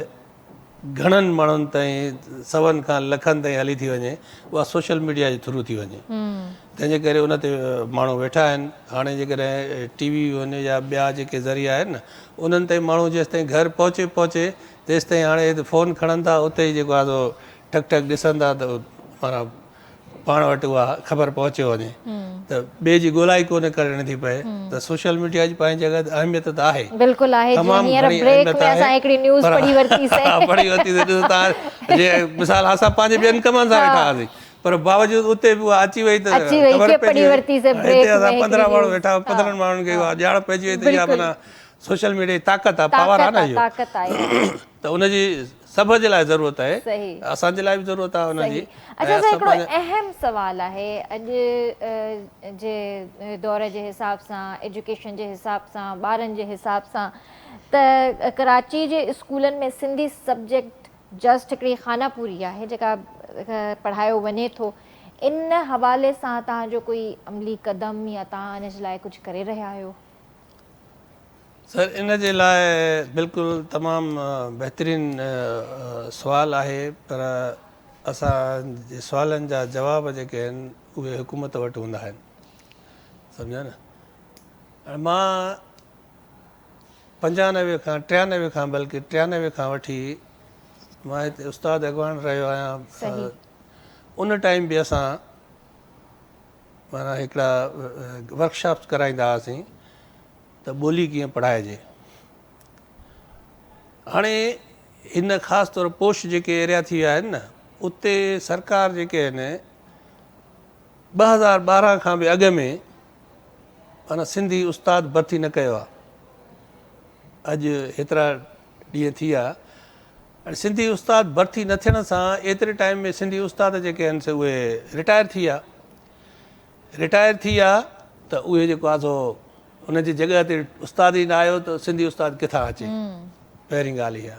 گهڻن ماڻهن تائين سون کان لکن تائين هلي ٿي وڃي اها سوشل ميڊيا جي ٿرو ٿي وڃي تنهن جي ڪري ان تي ماڻهو ويٺا آهن هاڻي جيڪڏهن ٽي وي هن يا ٻيا جيڪي ذريعا آهن نه انهن تائين ماڻهو جيستائين گهر پهچي پهچي تيستائين هاڻي فون کڻن ٿا اتي ئي جيڪو آهي سو ٺڪ ٺڪ ڏسن ٿا ته معنيٰ پاڻ وٽ اها خبر پهچيو وڃي ته ٻئي جي ڳولا ئي ڪونه ڪرڻي ٿي پئي ته سوشل ميڊيا جي پنهنجي جڳهه تي اهميت ته آهي بلڪل آهي تمام هينئر گهڻي بريڪ اهميت ۾ آهي اسان هڪڙي نيوز پر پڙهي ورتي سي پڙهي ورتي سي ڏسو تان جي مثال اسان پنهنجي ٻين ڪمن سان ويٺا هئاسين پر باوجود اتي به اها اچي وئي ته اچي وئي خبر جي پئجي پڙهي وئي ورتي سي بريڪ هتي ۾ اسان هڪڙي 15 ماڻهو نيوز ويٺا 15 ماڻهن کي اها ڄاڻ پئجي وئي ته اها بلڪل معنيٰ سوشل ميڊيا جي طاقت آهي پاور آهي طاقت نه آهي اهو طاقت آهي ته ان جي سڀ جي لاء ضرورت آهي صحيح اسان جي لاء به ضرورت آهي ان جي صحيح اڇا سر هڪڙو اهم سوال آهي اڄ جي دور جي حساب سان ايجوڪيشن جي حساب سان ٻارن جي حساب سان ته ڪراچي جي اسڪولن ۾ سنڌي سبجيڪٽ جسٽ هڪڙي خانه پوري آهي جيڪا پڙهايو وڃي ٿو ان حوالي سان توهان جو ڪوئي عملي قدم يا توهان ان جي لاء ڪجهه ڪري رهيا آهيو؟ سر ان جي لاء بلڪل تمام بهترين سوال آهي پر اسان جي سوالن جا جواب جيڪي آهن اهي حڪومت وٽ هوندا آهن سمجهيا نه هاڻي مان پنجانوي کان ٽيانوي کان بلڪه ٽيانوي کان وٺي مان هتي استاد اڳواڻ رهيو آهيان ان ٽائيم به اسان معنيٰ هڪڙا ورڪشاپس ڪرائيندا هئاسين ته ٻولي ڪيئن پڙهائجي. هاڻي هن خاص طور پوش جيڪي ايريا ٿي ويا آهن نه اتي سرڪار جيڪي آهن 2012 کان به اڳ ۾ معنيٰ سنڌي استاد ڀرتي نه ڪيو آهي. اڄ هيترا ڏينهن ٿي ويا ۽ سنڌي استاد ڀرتي نه ٿيڻ سان ايتري ٽائيم ۾ سنڌي استاد جيڪي آهن سي اهي رٽائر ٿي ويا. رٽائر ٿي ويا ته اهي جيڪو آهي سو ان جي جڳهه تي استاد ئي نه آيو ته سنڌي استاد ڪٿان اچي. پهرين ڳالهه اها.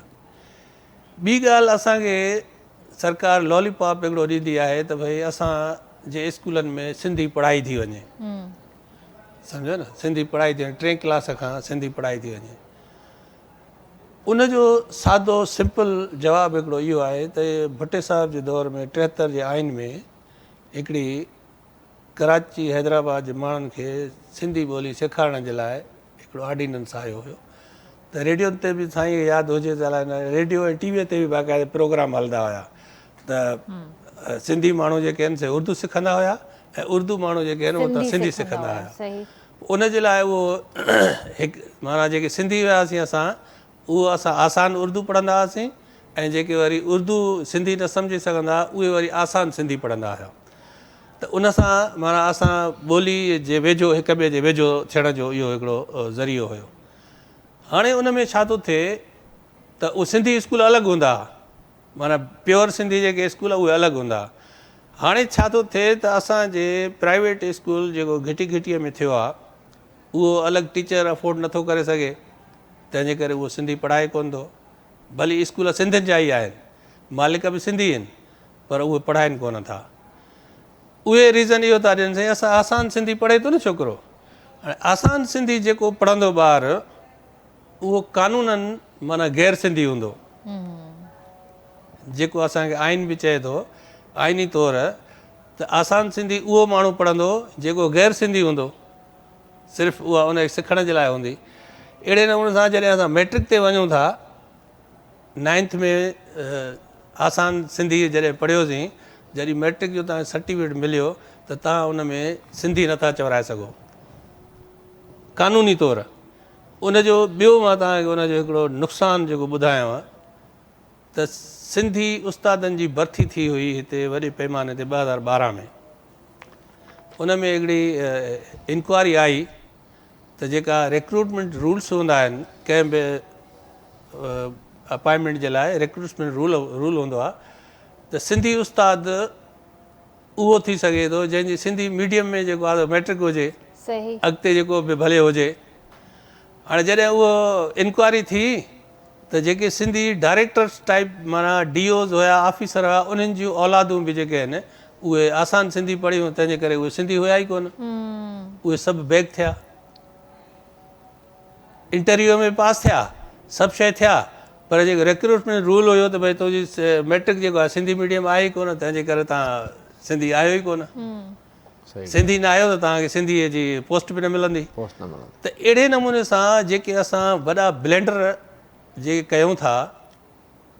ٻي ڳالهه اسان کي سرڪار لولي پاپ هڪڙو ڏيندي آهي ته ڀئي اسان جي اسڪولن ۾ سنڌي پڙهائي ٿي وڃي. سمجهو نه سنڌي پڙهائي ٿي وڃي ٽئين ڪلاس کان سنڌي پڙهائي ٿي وڃي. ان جو سادو سمپل جواب هڪڙو اهو آهي ته ڀٽي صاحب جي دور ۾ 73 جي آئين ۾ هڪڙي ڪراچي حيدرآباد جي ماڻهن کي سنڌي ٻولي سيکارڻ جي لاء هڪڙو آرڊيننس آيو هيو ته ريڊيو تي به سائين کي ياد هجي ته الائي نه ريڊيو ۽ ٽي وي تي به باقاعده پروگرام هلندا هيا ته سنڌي ماڻهو جيڪي آهن سي اردو سکندا هيا ۽ اردو ماڻهو جيڪي آهن اهي سنڌي سکندا هيا. ان جي لاء اهو هڪ معنيٰ جيڪي سنڌي هياسين اسان اهو اسان آسان اردو پڙهندا هئاسين ۽ جيڪي وري اردو سنڌي نه سمجهي سگهندا هئا اهي وري آسان سنڌي پڙهندا هيا ته ان سان معنيٰ اسان ٻولي جي ويجهو هڪ ٻئي جي ويجهو ٿيڻ جو اهو هڪڙو ذريعو هيو. هاڻي ان ۾ ڇا ٿو ٿئي ته اهي سنڌي اسڪول الڳ هوندا هئا معنيٰ پيور سنڌي جيڪي اسڪول اهي الڳ هوندا هئا. هاڻي ڇا ٿو ٿئي ته اسان جي پرائيويٽ اسڪول جيڪو گهٽي گهٽيء ۾ ٿيو آهي اهو الڳ ٽيچر افورڊ نٿو ڪري سگهي تنهن جي ڪري اهو سنڌي پڙهائي ڪونه ٿو. ڀلي اسڪول سنڌين جا ئي آهن، مالڪ به سنڌي آهن پر اهي پڙهائين ڪونه ٿا. اهي ريزن اهو ٿا ڏين سائين اسان آسان سنڌي پڙهي ٿو نه ڇوڪرو. هاڻي آسان سنڌي جيڪو پڙهندو ٻار اهو قانونن معنيٰ غير سنڌي هوندو. جيڪو اسان کي آئين به چئي ٿو آئيني طور ته آسان سنڌي اهو ماڻهو پڙهندو جيڪو غير سنڌي هوندو. صرف اها ان کي سکڻ جي لاء هوندي. اهڙي نموني سان جڏهن اسان مئٽرڪ تي وڃون ٿا نائنٿ ۾ آسان سنڌي جڏهن پڙهيوسين جڏهن مئٽرڪ جو توهان کي سرٽيفڪيٽ مليو ته توهان ان ۾ سنڌي نٿا چورائي سگهو قانوني طور. ان جو ٻيو مان توهان کي ان جو هڪڙو نقصان جيڪو ٻڌايانو ته سنڌي استادن جي ڀرتي ٿي هئي هتي وڏي پيماني تي 2012 ۾ ان ۾ هڪڙي انڪوائري آئي ته جيڪا ريڪروٽمينٽ رولس هوندا آهن ڪنهن به اپائنٽمينٽ جي لاء ريڪروٽمينٽ رول رول هوندو آهي ته سنڌي استاد اهو ٿي سگهي ٿو جنهن جي سنڌي ميڊيم ۾ جيڪو آهي ميٽرڪ هجي اڳتي جيڪو به ڀلي هجي هاڻي جڏهن اهو انڪوائري ٿي ته جيڪي سنڌي ڊائريڪٽرس ٽائيپ معنيٰ ڊي اوز هيا آفيسر هيا انهن جون اولادون به جيڪي آهن اهي آسان سنڌي پڙهيون تنهن جي ڪري اهي سنڌي هيا ئي ڪونه اهي سڀ بيڪ ٿيا انٽرويو ۾ پاس ٿيا سڀ شيء ٿيا پر جيڪو ريڪروٽمينٽ رول هيو ته ڀئي تنهنجي ميٽرڪ جيڪو آهي سنڌي ميڊيم آهي ئي ڪونه تنهن جي ڪري توهان سنڌي آهيو ئي ڪونه سنڌي نه آهيو ته توهان کي سنڌي جي پوسٽ به نه ملندي ته اهڙي نموني سان جيڪي اسان وڏا بلينڊر جيڪي ڪيون ٿا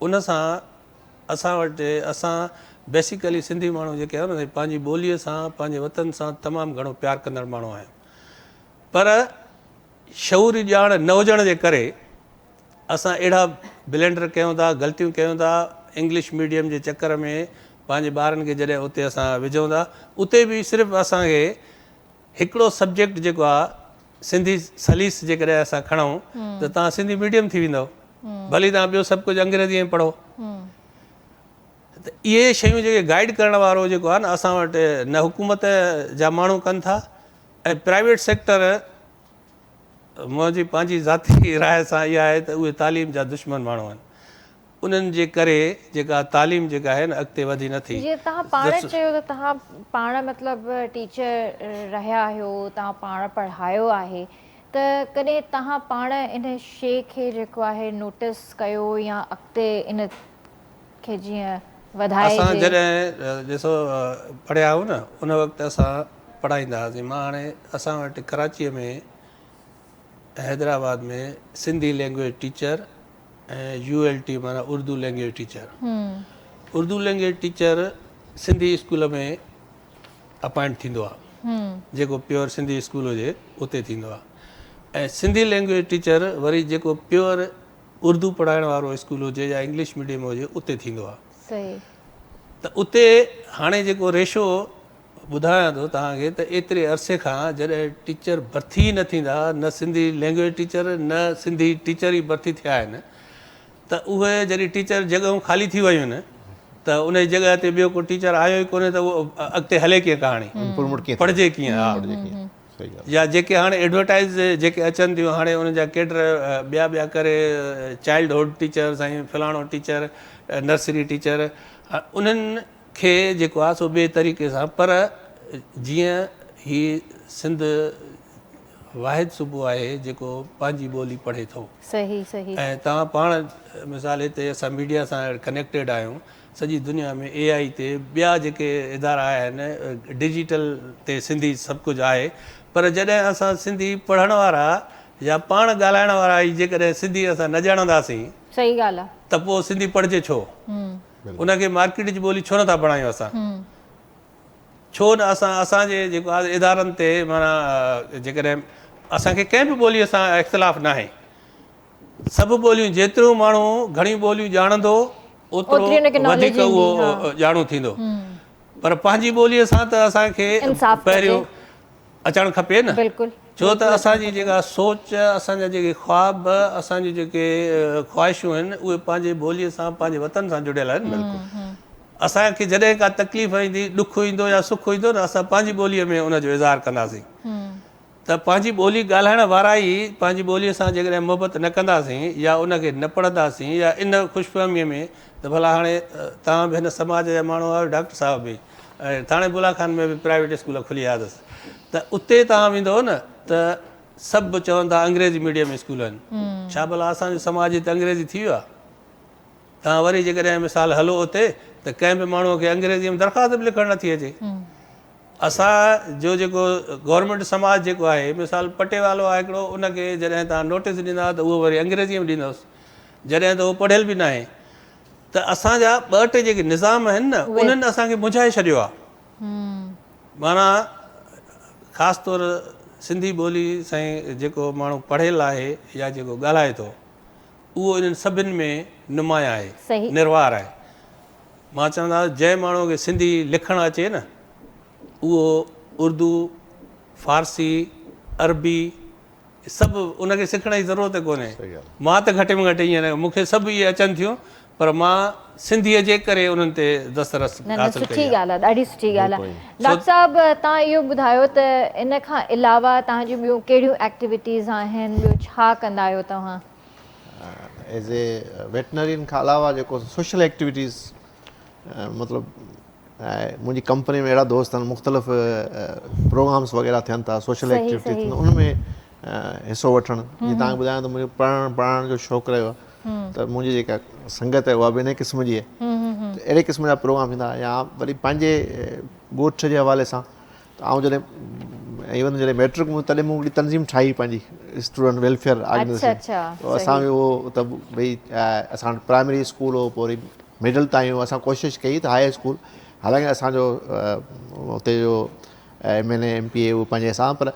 ان سان اسان وٽ اسان بيسيڪلي سنڌي ماڻهو جيڪي آهيون نه پنهنجي ٻوليء سان پنهنجي وطن سان تمام گهڻو پيار ڪندڙ ماڻهو آهيون پر شعوري ڄاڻ نه هجڻ جي ڪري اسان اهڙا بلينڊر ڪيون ٿا غلطيون ڪيون ٿا انگلش ميڊيم جي چڪر ۾ پنهنجي ٻارن کي جڏهن اتي اسان وجهون ٿا اتي به صرف اسان کي هڪڙو سبجيڪٽ جيڪو آهي سنڌي سليس جيڪڏهن اسان کڻون ته توهان سنڌي ميڊيم ٿي ويندؤ ڀلي توهان ٻيو سڀ ڪجهه انگريزي ۾ پڙهو ته اهي شيون جيڪي گائيڊ ڪرڻ وارو جيڪو آهي نه اسان وٽ نه حڪومت جا ماڻهو ڪن ٿا ۽ پرائيويٽ سيڪٽر منهنجي پنهنجي ذاتي راء سان اها آهي ته اهي تعليم جا دشمن ماڻهو آهن. انهن جي ڪري جيڪا تعليم جيڪا آهي نه اڳتي وڌي نه ٿي. جيئن توهان پاڻ چيو ته توهان پاڻ مطلب ٽيچر رهيا آهيو، توهان پاڻ پڙهايو آهي ته ڪڏهن توهان پاڻ ان شيء کي جيڪو آهي نوٽس ڪيو يا اڳتي ان کي جيئن وڌائجي. اسان جڏهن ڏسو پڙهيا آهيون نه ان وقت اسان پڙهائيندا هئاسين مان هاڻي اسان وٽ ڪراچيء ۾ Hyderabad ۾ Sindhi language teacher ۽ U L T معنيٰ Urdu language teacher Urdu language teacher Sindhi school ۾ appoint ٿيندو آهي جيڪو پيور سنڌي اسڪول هجي اتي ٿيندو آهي ۽ سنڌي لينگويج ٽيچر وري جيڪو پيور اردو پڙهائڻ وارو اسڪول هجي يا انگلش ميڊيم هجي اتي ٿيندو آهي ته اتي هاڻي جيڪو ريشو ٻڌايان ٿو توهان کي ته ايتري عرصي کان جڏهن ٽيچر ڀرتي ئي نه ٿيندا نه سنڌي لينگويج ٽيچر نه سنڌي ٽيچر ئي ڀرتي ٿيا آهن ته اهي جڏهن ٽيچر جڳهون خالي ٿي ويون آهن ته ان جي جڳهه تي ٻيو ڪو ٽيچر آيو ئي ڪونهي ته اهو اڳتي هلي ڪيئن ڪهاڻي پڙهجي ڪيئن ها يا جيڪي هاڻي ايڊورٽائز جيڪي اچن ٿيون هاڻي انهن جا ڪيڊر ٻيا ٻيا ڪري چائلڊ هوڊ ٽيچر سائين فلاڻو ٽيچر نرسري ٽيچر انهن کي جيڪو آهي سو ٻئي طريقي سان پر جيئن هي سنڌ واحد صوبو آهي جيڪو پنهنجي ٻولي پڙهي ٿو. صحيح صحيح. ۽ توهان پاڻ مثال هتي اسان ميڊيا سان ڪنيڪٽيڊ آهيون سڄي دنيا ۾ اي آئي تي ٻيا جيڪي ادارا آيا آهن ڊجيٽل تي سنڌي سڀ ڪجهه آهي پر جڏهن اسان سنڌي پڙهڻ وارا يا پاڻ ڳالهائڻ وارا ئي جيڪڏهن سنڌي اسان نه ڄاڻنداسين صحيح ڳالهه آهي. ته پوء سنڌي پڙهجي ڇو؟ ان کي مارڪيٽ جي ٻولي ڇو نٿا بڻايون اسان؟ ڇو نه اسان اسان جي جيڪو آهي ادارن تي معنيٰ جيڪڏهن اسان کي ڪنهن به ٻوليء سان اختلاف ناهي سڀ ٻوليون جيتريون ماڻهو گهڻيون ٻوليون ڄاڻندو اوترو وڌيڪ اهو ڄاڻو ٿيندو پر پنهنجي ٻوليء سان ته اسان کي پهريون اچڻ کپي نه بلڪل ڇو ته اسان جي جيڪا سوچ اسان جا جيڪي خواب اسان جون جيڪي خواهشون آهن اهي پنهنجي ٻوليء سان پنهنجي وطن سان جڙيل آهن بلڪل اسان کي جڏهن ڪا تڪليف ايندي ڏک ايندو يا سک ايندو نه اسان پنهنجي ٻوليء ۾ ان جو اظهار ڪنداسين ته پنهنجي ٻولي ڳالهائڻ وارا ئي پنهنجي ٻوليء سان جيڪڏهن محبت نه ڪنداسين يا ان کي نه پڙهنداسين يا ان خوشفهميء ۾ ته ڀلا هاڻي توهان به هن سماج جا ماڻهو آهيو ڊاڪٽر صاحب به ۽ ٿاڻي بولا خان ۾ به پرائيويٽ اسڪول کلي ويا اٿس ته اتي توهان ويندؤ نه ته سڀ چون ٿا انگريزي ميڊيم اسڪول آهن ڇا ڀلا اسان جو سماج هتي انگريزي ٿي ويو آهي توهان وري جيڪڏهن مثال هلو اتي ته ڪنهن به ماڻهوء کي انگريزي ۾ درخواست به لکڻ نٿي اچي اسان جو جيڪو گورنمينٽ سماج جيڪو آهي مثال پٽيوالو آهي هڪڙو ان کي جڏهن توهان نوٽيس ڏيندا ته اهو وري انگريزي ۾ ڏيندوس جڏهن ته اهو پڙهيل به ناهي ته اسان جا ٻه ٽي جيڪي نظام آهن نه انهن اسان کي منجهائي ڇڏيو آهي معنيٰ خاص طور سنڌي ٻولي سائين جيڪو ماڻهو پڙهيل آهي يا جيڪو ڳالهائي ٿو اهو انهن سڀن ۾ نمايان آهي نروار آهي مان چوندو آهيان جنهن ماڻهو کي سنڌي لکڻ اچي نه اهو اردو فارسي عربي سڀ ان کي سکڻ جي ضرورت ڪونهي. مان ته گهٽ ۾ گهٽ ائين نه مون کي سڀ اهي اچن ٿيون پر مان سنڌيء جي ڪري انهن تي دسترس نه نه حاصل سٺي ڪئي آهي. ڳالهه آهي ڏاڍي سٺي ڳالهه آهي. ڊاڪٽر صاحب توهان اهو ٻڌايو ته ان کان علاوه توهان جون ٻيون ڪهڙيون ايڪٽيوٽيز آهن ٻيو ڇا ڪندا آهيو توهان؟ ايز اي ويٽنرين کان علاوه جيڪو سوشل ايڪٽيوٽيز مطلب منهنجي ڪمپني ۾ اهڙا دوست آهن مختلف پروگرامس وغيره ٿين ٿا سوشل ايڪٽيوٽي ٿين ان ۾ حصو وٺڻ جيئن توهان کي ٻڌايان ته منهنجو پڙهڻ پڙهائڻ جو شوق رهيو آهي ته منهنجي جيڪا سنگت آهي اها به ان قسم جي آهي ته اهڙي قسم جا پروگرام ٿيندا يا وري پنهنجي ڳوٺ جي حوالي سان ته آئون جڏهن ايون جڏهن ميٽرڪ ۾ تڏهن مون هڪڙي تنظيم ٺاهي پنهنجي اسٽوڊنٽ ويلفيئر آرگنائيزيشن ته اسان به اهو ته ڀئي اسان وٽ پرائمري اسڪول هو پوء وري مڊل تائين اسان ڪوشش ڪئي ته هاء اسڪول حالانڪه اسان جو اتي جو M N A M P A اهو پنهنجي حساب پر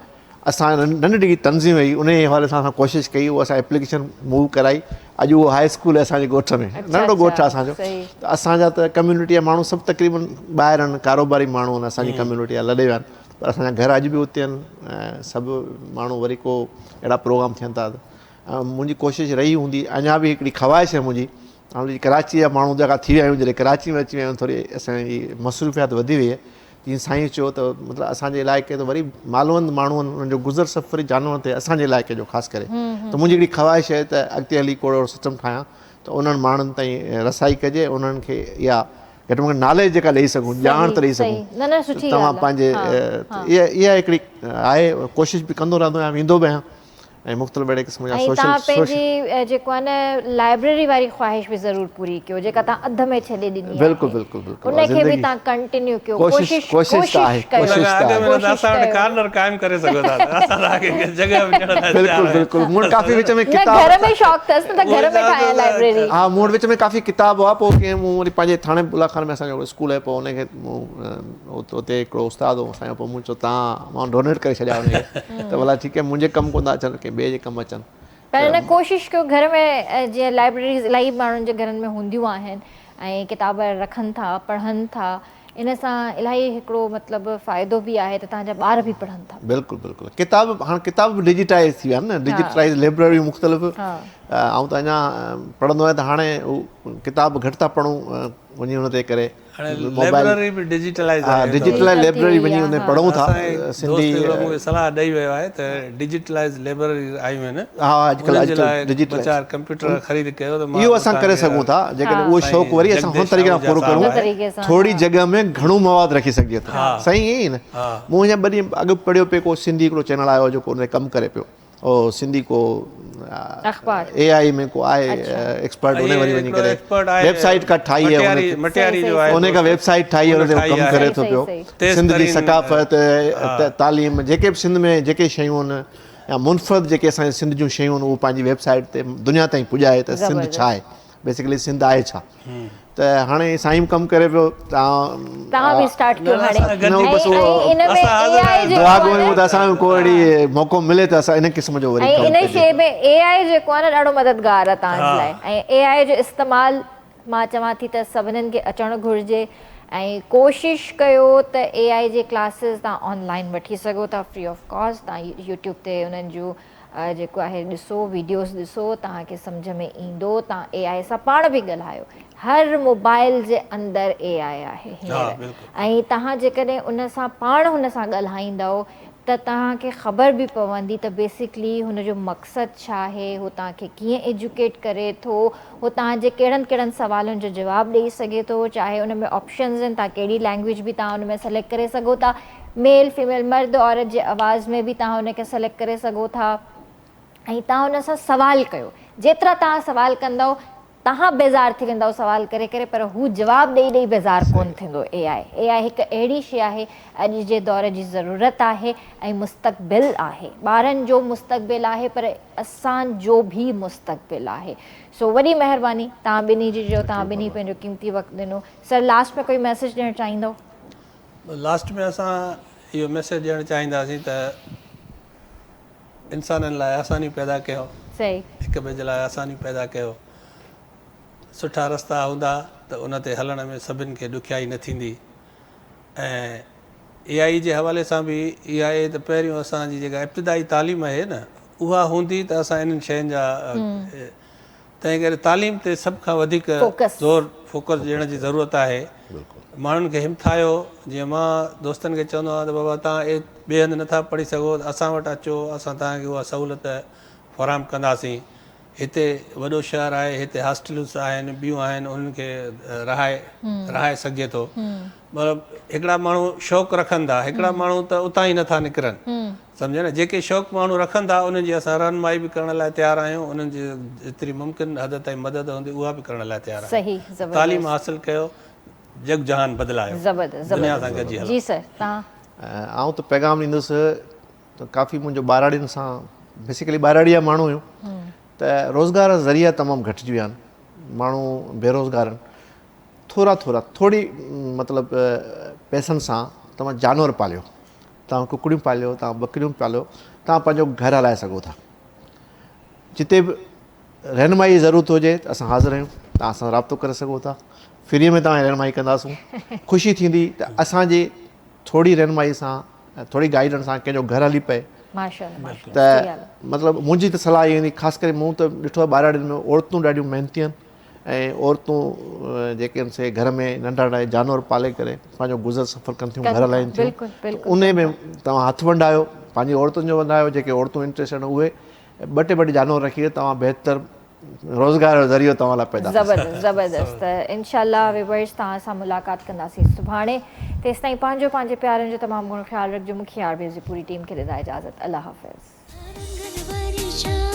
اسان ننڍڙي تنظيم هئي ان حوالي سان اسان ڪوشش ڪئي اهو اسان ايپليڪيشن موو ڪرائي اڄ اهو هاء اسڪول اسان جي ڳوٺ ۾ ننڍڙو ڳوٺ آهي اسان جو ته اسان جا ته ڪميونٽي جا ماڻهو سڀ تقريبن ٻاهر آهن ڪاروباري ماڻهو آهن اسان جي ڪميونٽي جا لڏي ويا آهن پر اسان جا گهر اڄ به اتي آهن ۽ سڀ ماڻهو وري ڪو اهڙا پروگرام ٿين ٿا ته منهنجي ڪوشش رهي هوندي اڃا به هڪڙي خواهش آهي منهنجي هاڻي ڪراچي جا ماڻهو جيڪا ٿي ويا آهيون جڏهن ڪراچي ۾ اچي ويا آهيون ٿوري اسان جي مصروفيات وڌي وئي آهي جيئن سائين چيو ته مطلب اسان جي علائقي ته وري مالوند ماڻهو آهن انهن جو گذر سفر ئي جانورن تي اسان جي علائقي جو خاص ڪري ته منهنجي هڪڙي خواهش آهي ته اڳتي هلي ڪو اهڙو سسٽم ٺاهيان ته انهن ماڻهن تائين رسائي ڪجي انهن کي اها گهٽ ۾ گهٽ ناليج جيڪا ڏئي سگهون ڄاڻ ته ڏئي سگهون توهان پنهنجي اها اها هڪڙي آهي ڪوشش به ڪندو رهندو آهيان ويندو به آهيان. ۽ مختلف اهڙي قسم جا ۽ سوشل توهان پنهنجي جيڪو آهي نه لائبريري واري خواهش به ضرور پوري ڪيو جيڪا توهان اڌ ۾ ڇڏي ڏني آهي بلڪل بلڪل بلڪل ان کي به توهان ڪنٽينيو ڪيو ڪوشش ڪوشش ته آهي ڪيو ڪوشش ته آهي ڪوشش اسان وٽ ڪارنر قائم ڪري سگهو ٿا اسان توهان کي جڳهه به ڏيڻ لاء تيار بلڪل بلڪل مون وٽ ڪافي وچ ۾ نه ڪتاب گهر ۾ شوق اٿس نه ته گهر ۾ ٺاهيان لائبريري ها مون وٽ وچ ۾ ڪافي ڪتاب هئا پوء ڪنهن مون وري پنهنجي ٿاڻي بولا خان ۾ اسان جو اسڪول آهي پوء ان کي مون اتي هڪڙو استاد هو اسان جو پوء مون چيو تان مان ڊونيٽ ڪري ڇڏيا ان کي ته ڀلا ٺيڪ آهي منهنجي ڪم ڪونه ٿا اچن ڪنهن ٻئي جي ڪم اچن. پر نه ڪوشش ڪيو گهر ۾ جيئن لائبريريز الاهي ماڻهن جي گهرن ۾ هونديون آهن ۽ ڪتاب رکن ٿا پڙهن ٿا ان سان الاهي هڪڙو مطلب فائدو به آهي ته توهان جا ٻار به پڙهن ٿا. بلڪل بلڪل ڪتاب هاڻ ڪتاب به ڊجيٽائز ٿي ويا آهن نه ڊجيٽلائز لائبريريون مختلف آئون ته اڃا پڙهندو آهيان ته هاڻي ڪتاب گهٽ ٿا پڙهون وڃي ان تي ڪري هاڻي لائبريري به ڊجيٽلائز ها ڊجيٽلائز لائبريري وڃي ان پڙهون ٿا سنڌي دوست هڪڙو مونکي صلاح ڏئي ويو آهي ته ڊجيٽلائز لائبريري آيون آهن ها اڄڪلهه اڄڪلهه ڊجيٽل ٻه چار ڪمپيوٽر خريد ڪيو ته مان اهو اسان ڪري سگهون ٿا جيڪڏهن اهو شوق وري اسان هن طريقي سان پورو ڪرون ٿوري جڳهه ۾ گهڻو مواد رکي سگهجي ٿو صحيح ائين ئي نه مون اڃا ٻه ڏينهن اڳ پڙهيو پئي ڪو سنڌي هڪڙو چينل آيو جيڪو ان تي ڪم ڪري پيو او سنڌي ڪو اخبار اي آئي ۾ ڪو آهي ايڪسپرٽ ان وري وڃي ڪري ويب سائيٽ ڪا ٺاهي آهي مٽياري جو آهي ان کا ويب سائيٽ ٺاهي ان تي ڪم ڪري ٿو پيو سنڌ جي ثقافت تعليم جيڪي به سنڌ ۾ جيڪي شيون آهن يا منفرد جيڪي اسان جي سنڌ جون شيون آهن اهو پنهنجي ويب سائيٽ تي دنيا تائين پڄائي ته سنڌ ڇا آهي بيسيڪلي سنڌ آهي ڇا ته هاڻي سائين به ڪم ڪري پيو تهان به اسٽارٽ ڪيو هاڻي نه بس اهو ان ۾ اي آء جيڪو دعا گو ته اسان کي ڪو اهڙي موقعو ملي ته اسان ان قسم جو وري ڪم ان شي ۾ اي آء جيڪو آهي نه ڏاڍو مددگار آهي تهان جي لاء ۽ اي آء جو استعمال مان چوان ٿي ته سڀنن کي اچڻ گهرجي ۽ ڪوشش ڪيو ته اي آء جي ڪلاسز تهان آن لائن وٺي سگهو ٿا فري آف ڪاسٽ تهان يوٽيوب تي انهن جون جيڪو آهي ڏسو ويڊيوز ڏسو توهان کي سمجهه ۾ ايندو توهان اي آء سان پاڻ به ڳالهايو هر موبائل جي اندر اي آء آهي هينئر ۽ توهان جيڪڏهن ان سان پاڻ هن سان ڳالهائيندؤ ته توهان کي خبر به پوندي ته بيسڪلي هن جو مقصد ڇا آهي هو توهان کي ڪيئن ايجوڪيٽ ڪري ٿو هو توهان جي ڪهڙن ڪهڙن سوالن جو جواب ڏئي سگهي ٿو چاهي ان ۾ آپشنز آهن توهان ڪهڙي لينگويج به توهان ان ۾ سليڪٽ ڪري سگهو ٿا ميل فيميل مرد عورت جي آواز ۾ به توهان ان کي سليڪٽ ڪري سگهو ٿا ۽ توهان ان سان سوال ڪيو جيترا توهان سوال ڪندؤ توهان بيزار ٿي ويندؤ سوال ڪري ڪري پر هو جواب ڏئي ڏئي بيزار ڪون ٿيندو اي آء اي آء هڪ اهڙي شي آهي اڄ جي دور جي ضرورت آهي ۽ مستقبل آهي ٻارن جو مستقبل آهي پر اسان جو به مستقبل آهي سو وڏي مهرباني توهان ٻنهي جي جو توهان ٻنهي پنهنجو قيمتي وقت ڏنو سر لاسٽ ۾ ڪوئي ميسيج ڏيڻ چاهيندؤ. لاسٽ ۾ اسان اهو ميسيج ڏيڻ چاهينداسين ته انسانن لاء آسانيون پيدا ڪيو، هڪ ٻئي جي لاء آسانيون پيدا ڪيو، سٺا رستا هوندا ته ان تي هلڻ ۾ سڀن کي ڏکيائي نه ٿيندي ۽ اي آئي جي حوالي سان به اها آهي ته پهريون اسان جي جيڪا ابتدائي تعليم آهي نه اها هوندي ته اسان انهن شين جا تنهن ڪري تعليم تي سڀ کان وڌيڪ زور فوڪس ڏيڻ جي ضرورت آهي. ماڻهن کي همٿايو، جيئن مان دوستن کي چوندو آهيان ته بابا توهان ٻئي هنڌ نٿا پڙهي سگهو ته اسان وٽ اچو، اسان توهان کي اها سهولت فراهم ڪنداسين. هتي وڏو شهر آهي، هتي هاسٽلز آهن، ٻيون آهن، انهن کي رهائي رهائي سگهجي ٿو. مطلب هڪڙا ماڻهو شوق رکن ٿا، هڪڙا ماڻهو ته اتان ئي نٿا نڪرن. سمجهيو نه جيڪي شوق ماڻهو رکن ٿا انهن جي اسان رهنمائي به ڪرڻ لاء تيار آهيون انهن جي جيتري ممڪن حد تائين مدد هوندي اها به ڪرڻ لاء تيار آهيون تعليم حاصل ڪيو جڳ جهان بدلايو دنيا سان گڏجي هلو. جي سر تان. آئون ته پيغام ڏيندس ته ڪافي منهنجو ٻهراڙين سان بيسيڪلي ٻهراڙي جا ماڻهو آهيون ته روزگار جا ذريعا تمام گهٽجي ويا آهن ماڻهو بيروزگار آهن ٿورا ٿورا ٿوري مطلب پئسن سان توهان جانور پاليو توهان ڪڪڙيون پاليو، توهان ٻڪريون پاليو، توهان پنهنجو گهر هلائي سگهو ٿا. جتي به رهنمائي جي ضرورت هجي ته اسان حاضر آهيون، توهان اسان سان رابطو ڪري سگهو ٿا. فري ۾ توهان جي رهنمائي ڪنداسون. خوشي ٿيندي ته اسان جي ٿوري رهنمائي سان ٿوري گائيڊنس سان ڪنهن جو گهر هلي پئي ته مطلب منهنجي ته صلاح اها هوندي خاص ڪري مون ته ڏٺو آهي ٻهراڙين ۾ عورتون ڏاڍيون محنتي آهن. ۽ عورتون جيڪي آهن سي گهر ۾ ننڍا ننڍا جانور پالي ڪري پنهنجو گذر سفر ڪن ٿيون گهر هلائين ٿيون انهي ۾ توهان هٿ ونڊايو پنهنجي عورتن جو ونڊايو جيڪي عورتون انٽريسٽ آهن اهي ٻه ٽي ٻه ٽي جانور رکي ڪري توهان بهتر روزگار جو ذريعو توهان لاء پيدا ٿي زبردست زبردست انشاء الله ويورز توهان سان ملاقات ڪنداسين سڀاڻي تيستائين پنهنجو پنهنجي پيارن جو تمام گهڻو خيال رکجو مون کي آر بي ايس جي پوري ٽيم کي ڏيندا اجازت الله حافظ. رنگن ڀري شام.